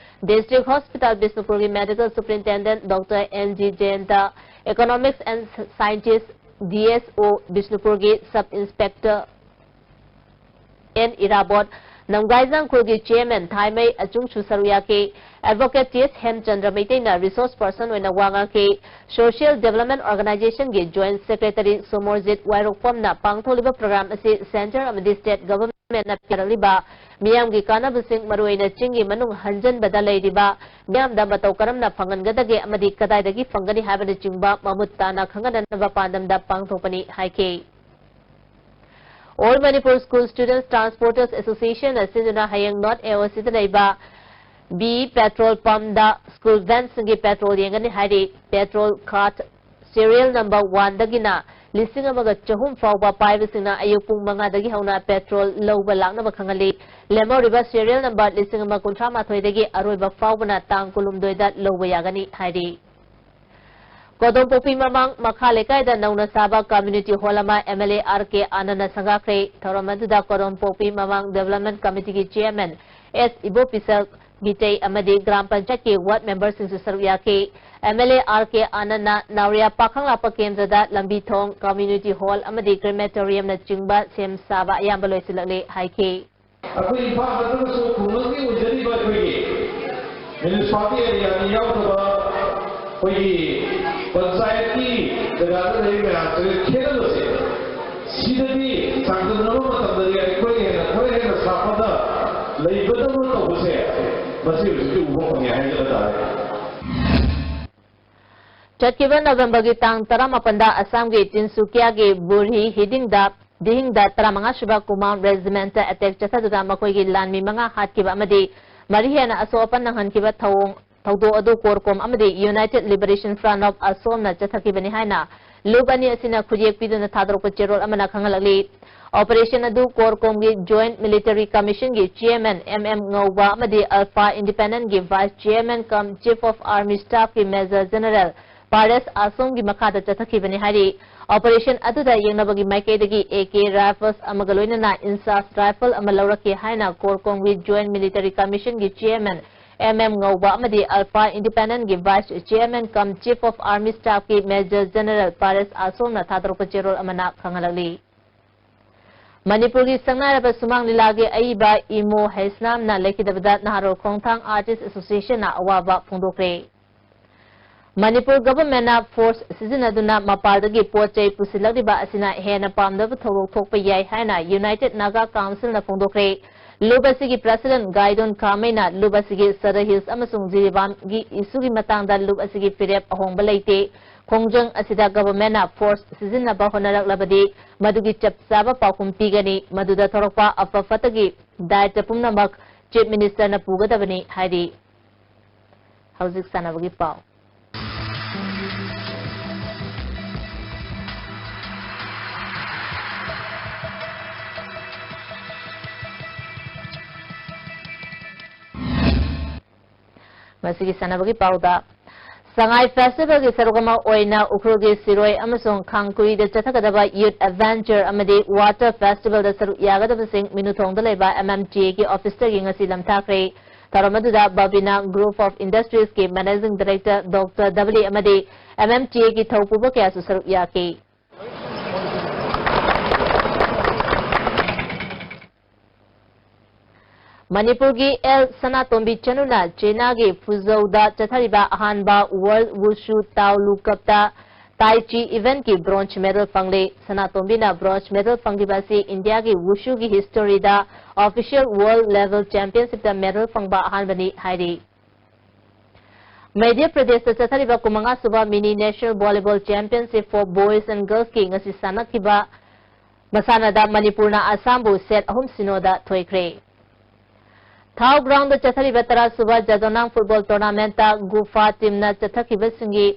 district hospital ꯕꯤꯁꯅꯨꯄꯨꯔꯒꯤ medical superintendent doctor N G Jayant, economics and scientist D S O ꯕꯤꯁꯅꯨꯄꯨꯔꯒꯤ sub inspector ꯑꯦꯟ ꯏꯔꯥꯕꯣꯠ, ꯅꯝꯒꯥꯏ ꯖꯥꯡꯈꯨꯜꯒꯤ chairman ꯊꯥꯏꯃꯩ ꯑꯆꯨꯡꯁꯨ ꯁꯔꯨꯛ ꯌꯥꯈꯤ꯫ Advocate ꯇꯤ ꯑꯦꯁ ꯍꯦꯝꯆꯟꯗ꯭ꯔ ꯃꯩꯇꯩꯅ resource person ꯑꯣꯏꯅ ꯋꯥ ꯉꯥꯡꯈꯤ꯫ Social Development Organisation ꯒꯤ joint secretary ꯁꯣꯃꯣꯔꯖꯤꯠ ꯋꯥꯏꯔꯣꯛꯄꯝꯅ ꯄꯥꯡꯊꯣꯛꯂꯤꯕ program ꯑꯁꯤ centre ꯑꯃꯗꯤ state government ꯅ ꯄꯤꯔꯛꯂꯤꯕ ꯃꯤꯌꯥꯝꯒꯤ ꯀꯥꯟꯅꯕꯁꯤꯡ, ꯃꯔꯨꯑꯣꯏꯅ ꯆꯤꯡꯒꯤ ꯃꯅꯨꯡ ꯍꯟꯖꯟꯕꯗ ꯂꯩꯔꯤꯕ ꯃꯤꯌꯥꯝꯗ ꯃꯇꯧ ꯀꯔꯝꯅ ꯐꯪꯍꯟꯒꯗꯒꯦ ꯑꯃꯗꯤ ꯀꯗꯥꯏꯗꯒꯤ ꯐꯪꯒꯅꯤ ꯍꯥꯏꯕꯅꯆꯤꯡꯕ ꯃꯃꯨꯠ ꯇꯥꯅ ꯈꯪꯍꯟꯅꯅꯕ ꯄꯥꯟꯗꯝꯗ ꯄꯥꯡꯊꯣꯛꯄꯅꯤ ꯍꯥꯏꯈꯤ꯫ All Manipur School Students Transporters Association ꯅ ꯁꯤꯟꯗꯨꯅ ꯍꯌꯦꯡ North A O C ꯗ ꯂꯩꯕ B petrol pump ꯗ school van ꯁꯤꯡꯒꯤ petrol ꯌꯦꯡꯒꯅꯤ ꯍꯥꯏꯔꯤ꯫ Petrol card serial number one ꯗꯒꯤꯅ ꯂꯤꯁꯤꯡ ꯑꯃꯒ ꯆꯍꯨꯝ ꯐꯥꯎꯕ ꯄꯥꯏꯕꯁꯤꯡꯅ ꯑꯌꯨꯛ ꯄꯨꯡ ꯃꯉꯥꯗꯒꯤ ꯍꯧꯅ petrol ꯂꯧꯕ ꯂꯥꯛꯅꯕ ꯈꯪꯍꯜꯂꯤ꯫ ꯂꯦꯝꯍꯧꯔꯤꯕ serial number ꯂꯤꯁꯤꯡ ꯑꯃ ꯀꯨꯟꯊ꯭ꯔꯥ ꯃꯥꯊꯣꯏꯗꯒꯤ ꯑꯔꯣꯏꯕ ꯐꯥꯎꯕꯅ ꯇꯥꯡ ꯀꯨꯟꯍꯨꯝꯗꯣꯏꯗ ꯂꯧꯕ ꯌꯥꯒꯅꯤ ꯍꯥꯏꯔꯤ꯫ ꯀꯣꯗꯣꯝꯄꯣꯛꯄꯤ ꯃꯃꯥꯡ ꯃꯈꯥ ꯂꯩꯀꯥꯏꯗ ꯅꯧꯅ ꯁꯥꯕ community hall ꯑꯃ M L A R K ꯑꯥꯅꯟꯗꯅ ꯁꯪꯒꯥꯈ꯭ꯔꯦ꯫ ꯊꯧꯔꯝ ꯑꯗꯨꯗ ꯀꯣꯗꯣꯝꯄꯣꯛꯄꯤ ꯃꯃꯥꯡ Development Committee ꯒꯤ chairman S ꯏꯕꯣꯄꯤꯁꯛ ꯒꯤꯇꯩ ꯑꯃꯗꯤ ꯒ꯭ꯔꯥꯝ ꯄꯟꯆꯥꯌꯠꯀꯤ ward member ꯁꯤꯡꯁꯨ ꯁꯔꯨꯛ ꯌꯥꯈꯤ꯫ M L A R K ꯑꯥꯅꯟꯗꯅ ꯅꯥꯎꯔꯤꯌꯥ ꯄꯥꯈꯪ ꯂꯥꯛꯄ ꯀꯦꯟꯗ꯭ꯔꯗ ꯂꯝꯕꯤ ꯊꯣꯡ, community hall ꯑꯃꯗꯤ crematorium ꯅꯆꯤꯡꯕ ꯁꯦꯝ ꯁꯥꯕ ꯑꯌꯥꯝꯕ ꯂꯣꯏꯁꯤꯜꯂꯛꯂꯦ ꯍꯥꯏꯈꯤ꯫ ꯑꯩꯈꯣꯏ ꯏꯝꯐꯥꯜ ꯅꯠꯇ꯭ꯔꯒꯁꯨ ꯈꯨꯡꯒꯪꯒꯤ ꯑꯣꯏꯖꯔꯤꯕ ꯑꯩꯈꯣꯏꯒꯤ municipality area ꯗ ꯌꯥꯎꯗꯕ ꯑꯩꯈꯣꯏꯒꯤ ꯄꯟꯆꯥꯌꯠꯀꯤ ꯖꯒꯥꯗ ꯂꯩꯔꯤꯕ ꯃꯌꯥꯝꯁꯤꯒ ꯈꯦꯠꯅꯕꯁꯦ, ꯁꯤꯗꯗꯤ ꯆꯥꯡꯗꯝꯅꯕ ꯃꯇꯝꯗꯗꯤ ꯑꯩꯈꯣꯏꯅ ꯍꯦꯟꯅ, ꯈꯔ ꯍꯦꯟꯅ ꯁꯥꯐꯕ ꯂꯩꯕꯗꯧꯅ ꯇꯧꯕꯁꯦ, ꯃꯁꯤ ꯍꯧꯖꯤꯛꯇꯤ ꯎꯕ ꯐꯪꯉꯦ ꯍꯥꯏꯖꯕ ꯇꯥꯔꯦ꯫ ꯆꯠꯈꯤꯕ ꯅꯕꯦꯝꯕꯔꯒꯤ ꯇꯥꯡ ꯇꯔꯥꯃꯥꯄꯟꯗ ꯑꯁꯥꯝꯒꯤ ꯇꯤꯟꯁꯨꯀꯤꯌꯥꯒꯤ ꯕꯨꯔꯍꯤ ꯍꯤꯗꯤꯡꯗ, ꯗꯤꯍꯤꯡꯗ ꯇꯔꯥꯃꯉꯥ ꯁꯨꯕ ꯀꯨꯃꯥꯟ ꯔꯦꯖꯤꯃꯦꯟꯇ ꯑꯦꯇꯦꯛ ꯆꯠꯊꯗꯨꯅ ꯃꯈꯣꯏꯒꯤ ꯂꯥꯟꯃꯤ ꯃꯉꯥ ꯍꯥꯠꯈꯤꯕ ꯑꯃꯗꯤ ꯃꯔꯤ ꯍꯦꯟꯅ ꯑꯁꯣꯛ ꯑꯄꯟ ꯅꯪꯍꯟꯈꯤꯕ ꯊꯧꯑꯣꯡ, ꯊꯧꯗꯣꯛ ꯑꯗꯨ ꯀꯣꯔꯀꯣꯝ ꯑꯃꯗꯤ United Liberation Front of Assomꯅ ꯆꯠꯊꯈꯤꯕꯅꯤ ꯍꯥꯏꯅ ꯂꯨꯞ ꯑꯅꯤ ꯑꯁꯤꯅ ꯈꯨꯠꯌꯦꯛ ꯄꯤꯗꯨꯅ ꯊꯥꯗꯣꯔꯛꯄ ꯆꯦꯔꯣꯜ ꯑꯃꯅ ꯈꯪꯍꯜꯂꯛꯂꯤ꯫ ꯑꯣꯄꯔꯦꯁꯟ ꯑꯗꯨ ꯀꯣꯔꯀꯣꯝꯒꯤ Joint Military Commissionꯒꯤ Chairman M M ꯉꯧꯕ ꯑꯃꯗꯤ Alpha Independentꯒꯤ Vice Chairman cum Chief of Army Staffꯀꯤ Major General ꯄꯥꯔꯦꯁ ꯑꯁꯣꯝꯒꯤ ꯃꯈꯥꯗ ꯆꯠꯊꯈꯤꯕꯅꯤ ꯍꯥꯏꯔꯤ꯫ ꯑꯣꯄꯔꯦꯁꯟ ꯑꯗꯨꯗ ꯌꯦꯡꯅꯕꯒꯤ ꯃꯥꯏꯀꯩꯗꯒꯤ A K rifles ꯑꯃꯒ ꯂꯣꯏꯅꯅ INSAS rifle ꯑꯃ ꯂꯧꯔꯛꯈꯤ ꯍꯥꯏꯅ ꯀꯣꯔꯀꯣꯝꯒꯤ Joint Military Commissionꯒꯤ Chairman M M ꯉꯧꯕ ꯑꯃꯗꯤ Alpha Independentꯒꯤ Vice Chairman cum Chief of Army Staffꯀꯤ Major General ꯄꯥꯔꯦꯁ ꯑꯁꯣꯝꯅ ꯊꯥꯗꯣꯔꯛꯄ ꯆꯦꯔꯣꯜ ꯑꯃꯅ ꯈꯪꯍꯜꯂꯛꯂꯤ꯫ ꯃꯅꯤꯄꯨꯔꯒꯤ ꯁꯛꯅꯥꯏꯔꯕ ꯁꯨꯃꯥꯡ ꯂꯤꯂꯥꯒꯤ ꯑꯏꯕ ꯏꯃꯣ ꯍꯩꯁꯅꯥꯝꯅ ꯂꯩꯈꯤꯗꯕꯗ ꯅꯍꯥꯔꯣꯜ ꯈꯣꯡꯊꯥꯡ Artist Associationꯅ ꯑꯋꯥꯕ ꯐꯣꯡꯗꯣꯛꯈ꯭ꯔꯦ꯫ ꯃꯅꯤꯄꯨꯔ ꯒꯚꯔꯟꯃꯦꯟꯠꯅ ꯐꯣꯔꯁ ꯁꯤꯖꯤꯟꯅꯗꯨꯅ ꯃꯄꯥꯟꯗꯒꯤ ꯄꯣꯠ ꯆꯩ ꯄꯨꯁꯤꯜꯂꯛꯂꯤꯕ ꯑꯁꯤꯅ ꯍꯦꯟꯅ ꯄꯥꯝꯗꯕ ꯊꯧꯗꯣꯛ ꯊꯣꯛꯄ ꯌꯥꯏ ꯍꯥꯏꯅ United Naga Councilꯅ ꯐꯣꯡꯗꯣꯛꯈ꯭ꯔꯦ꯫ ꯂꯨꯞ ꯑꯁꯤꯒꯤ President ꯒꯥꯏꯗꯣꯟ ꯈꯥꯃꯩꯅ ꯂꯨꯞ ꯑꯁꯤꯒꯤ Sadar Hills ꯑꯃꯁꯨꯡ ꯖꯤꯔꯤꯕꯥꯝꯒꯤ ꯏꯁꯨꯒꯤ ꯃꯇꯥꯡꯗ ꯂꯨꯞ ꯑꯁꯤꯒꯤ ꯐꯤꯔꯦꯞ ꯑꯍꯣꯡꯕ ꯂꯩꯇꯦ꯫ ꯈꯣꯡꯖꯪ ꯑꯁꯤꯗ ꯒꯚꯔꯟꯃꯦꯟꯠꯅ ꯐꯣꯔꯁ ꯁꯤꯖꯤꯟꯅꯕ ꯍꯣꯠꯅꯔꯛꯂꯕꯗꯤ ꯃꯗꯨꯒꯤ ꯆꯞ ꯆꯥꯕ ꯄꯥꯎꯈꯨꯝ ꯄꯤꯒꯅꯤ꯫ ꯃꯗꯨꯗ ꯊꯣꯔꯛꯄ ꯑꯐ ꯐꯠꯇꯒꯤ ꯗꯥꯏꯇ ꯄꯨꯝꯅꯃꯛ Chief Ministerꯅ ꯄꯨꯒꯗꯕꯅꯤ ꯍꯥꯏꯔꯤ꯫ ꯍꯧꯖꯤꯛ ꯁꯥꯟꯅꯕꯒꯤ ꯄꯥꯎ꯫ ꯃꯁꯤꯒꯤ ꯁꯥꯟꯅꯕꯒꯤ ꯄꯥꯎꯗ, ꯁꯉꯥꯏ ꯐꯦꯁꯇꯤꯚꯦꯜꯒꯤ ꯁꯔꯨꯛ ꯑꯃ ꯑꯣꯏꯅ ꯎꯈ꯭ꯔꯨꯜꯒꯤ ꯁꯤꯔꯣꯏ ꯑꯃꯁꯨꯡ ꯈꯥꯡꯀꯨꯏꯗ ꯆꯠꯊꯒꯗꯕ Youth Adventure ꯑꯃꯗꯤ Water Festivalꯗ ꯁꯔꯨꯛ ꯌꯥꯒꯗꯕꯁꯤꯡ ꯃꯤꯅꯨꯊꯣꯡꯗ ꯂꯩꯕ MMTAꯒꯤ officeꯇꯒꯤ ꯉꯁꯤ ꯂꯝꯊꯥꯈ꯭ꯔꯦ꯫ ꯊꯧꯔꯝ ꯑꯗꯨꯗ Babina Group of Industriesꯀꯤ Managing Director Doctor W ꯑꯃꯗꯤ MMTAꯒꯤ ꯊꯧꯄꯨꯕ ꯀꯌꯥꯁꯨ ꯁꯔꯨꯛ ꯌꯥꯈꯤ꯫ ꯃꯅꯤꯄꯨꯔꯒꯤ ꯑꯦꯜ ꯁꯅꯥꯇꯣꯝꯕꯤ ꯆꯅꯨꯅ ꯆꯩꯅꯥꯒꯤ ꯐꯨꯖꯧꯗ ꯆꯠꯊꯔꯤꯕ ꯑꯍꯥꯟꯕ World Wushu Taolu Cupꯇ Tai Chi eventꯀꯤ bronze medal ꯐꯪꯂꯦ꯫ ꯁꯅꯥꯇꯣꯝꯕꯤꯅ bronze medal ꯐꯪꯈꯤꯕ ꯑꯁꯤ ꯏꯟꯗꯤꯌꯥꯒꯤ Wushuꯒꯤ historyꯗ official world level championshipꯇ medal ꯐꯪꯕ ꯑꯍꯥꯟꯕꯅꯤ ꯍꯥꯏꯔꯤ꯫ ꯃꯙ꯭ꯌ ꯄ꯭ꯔꯗꯦꯁꯇ ꯆꯠꯊꯔꯤꯕ ꯀꯨꯟꯃꯉꯥ ꯁꯨꯕ Mini National Volleyball Championship for Boys and Girls ꯀꯤ ꯉꯁꯤ ꯁꯥꯟꯅꯈꯤꯕ ꯃꯁꯥꯟꯅꯗ ꯃꯅꯤꯄꯨꯔꯅ ꯑꯁꯥꯝꯕꯨ set ꯑꯍꯨꯝ ꯁꯤꯅꯣꯗ ꯊꯣꯏꯈ꯭ꯔꯦ꯫ ꯊꯥꯎ ground ꯗ ꯆꯠꯊꯔꯤꯕ ꯇꯔꯥ ꯁꯨꯕ ꯖꯥꯗꯣꯅꯥꯡ football tournament ꯇ ꯒꯨꯐꯥ team ꯅ ꯆꯠꯊꯈꯤꯕꯁꯤꯡꯒꯤ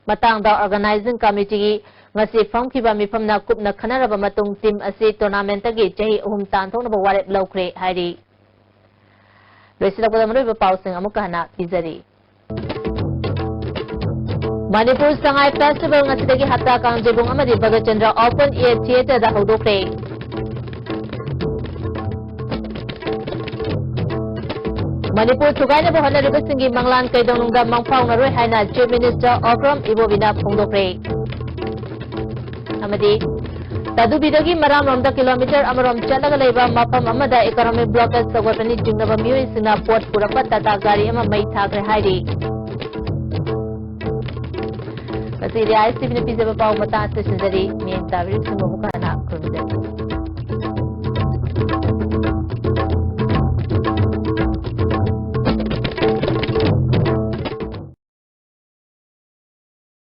ꯃꯇꯥꯡꯗ organizing committee ꯒꯤ ꯉꯁꯤ ꯐꯝꯈꯤꯕ ꯃꯤꯐꯝꯅ ꯀꯨꯞꯅ ꯈꯟꯅꯔꯕ ꯃꯇꯨꯡ team ꯑꯁꯤ tournament ꯇꯒꯤ ꯆꯍꯤ ꯑꯍꯨꯝ ꯇꯥꯟꯊꯣꯛꯅꯕ ꯋꯥꯔꯦꯞ ꯂꯧꯈ꯭ꯔꯦ ꯍꯥꯏꯔꯤ꯫ ꯂꯣꯏꯁꯤꯜꯂꯛꯄꯗ ꯃꯔꯨꯑꯣꯏꯕ ꯄꯥꯎꯁꯤꯡ ꯑꯃꯨꯛꯀ ꯍꯟꯅ ꯄꯤꯖꯔꯤ꯫ ꯃꯅꯤꯄꯨꯔ ꯁꯉꯥꯏ festival ꯉꯁꯤꯗꯒꯤ ꯍꯞꯇꯥ ꯀꯥꯡꯖꯩꯕꯨꯡ ꯑꯃꯗꯤ ꯚꯒꯠꯆꯟꯗ꯭ꯔ open air theatre ꯗ ꯍꯧꯗꯣꯛꯈ꯭ꯔꯦ꯫ ꯃꯅꯤꯄꯨꯔ ꯊꯨꯒꯥꯏꯅꯕ ꯍꯣꯠꯅꯔꯤꯕꯁꯤꯡꯒꯤ ꯃꯪꯂꯥꯟ ꯀꯩꯗꯧꯅꯨꯡꯗ ꯃꯪꯐꯥꯎꯅꯔꯣꯏ ꯍꯥꯏꯅ Chief Minister ꯑꯣꯀ꯭ꯔꯝ ꯏꯕꯣꯕꯤꯅ ꯐꯣꯡꯗꯣꯛꯈ꯭ꯔꯦ꯫ ꯑꯃꯗꯤ ꯇꯗꯨꯕꯤꯗꯒꯤ ꯃꯔꯥꯝꯔꯣꯝꯗ kilometre ꯑꯃꯔꯣꯝ ꯆꯠꯂꯒ ꯂꯩꯕ ꯃꯐꯝ ꯑꯃꯗ economic blockade ꯁꯧꯒꯠꯄꯅꯤ ꯆꯤꯡꯅꯕ ꯃꯤꯑꯣꯏꯁꯤꯡꯅ ꯄꯣꯠ ꯄꯨꯔꯛꯄ ꯇꯥꯇꯥ ꯒꯥꯔꯤ ꯑꯃ ꯃꯩ ꯊꯥꯈ꯭ꯔꯦ ꯍꯥꯏꯔꯤ꯫ ꯉꯁꯤꯗꯤ ISTV ꯅ ꯄꯤꯖꯕ ꯄꯥꯎ ꯃꯇꯥꯡ ꯑꯁꯤꯗ ꯂꯣꯏꯁꯤꯟꯖꯔꯤ꯫ ꯃꯤꯠꯌꯦꯡ ꯇꯥꯕꯤꯔꯤꯕꯁꯤꯡꯕꯨ ꯑꯃꯨꯛ ꯍꯟꯅ ꯈꯨꯔꯨꯝꯖꯔꯤ꯫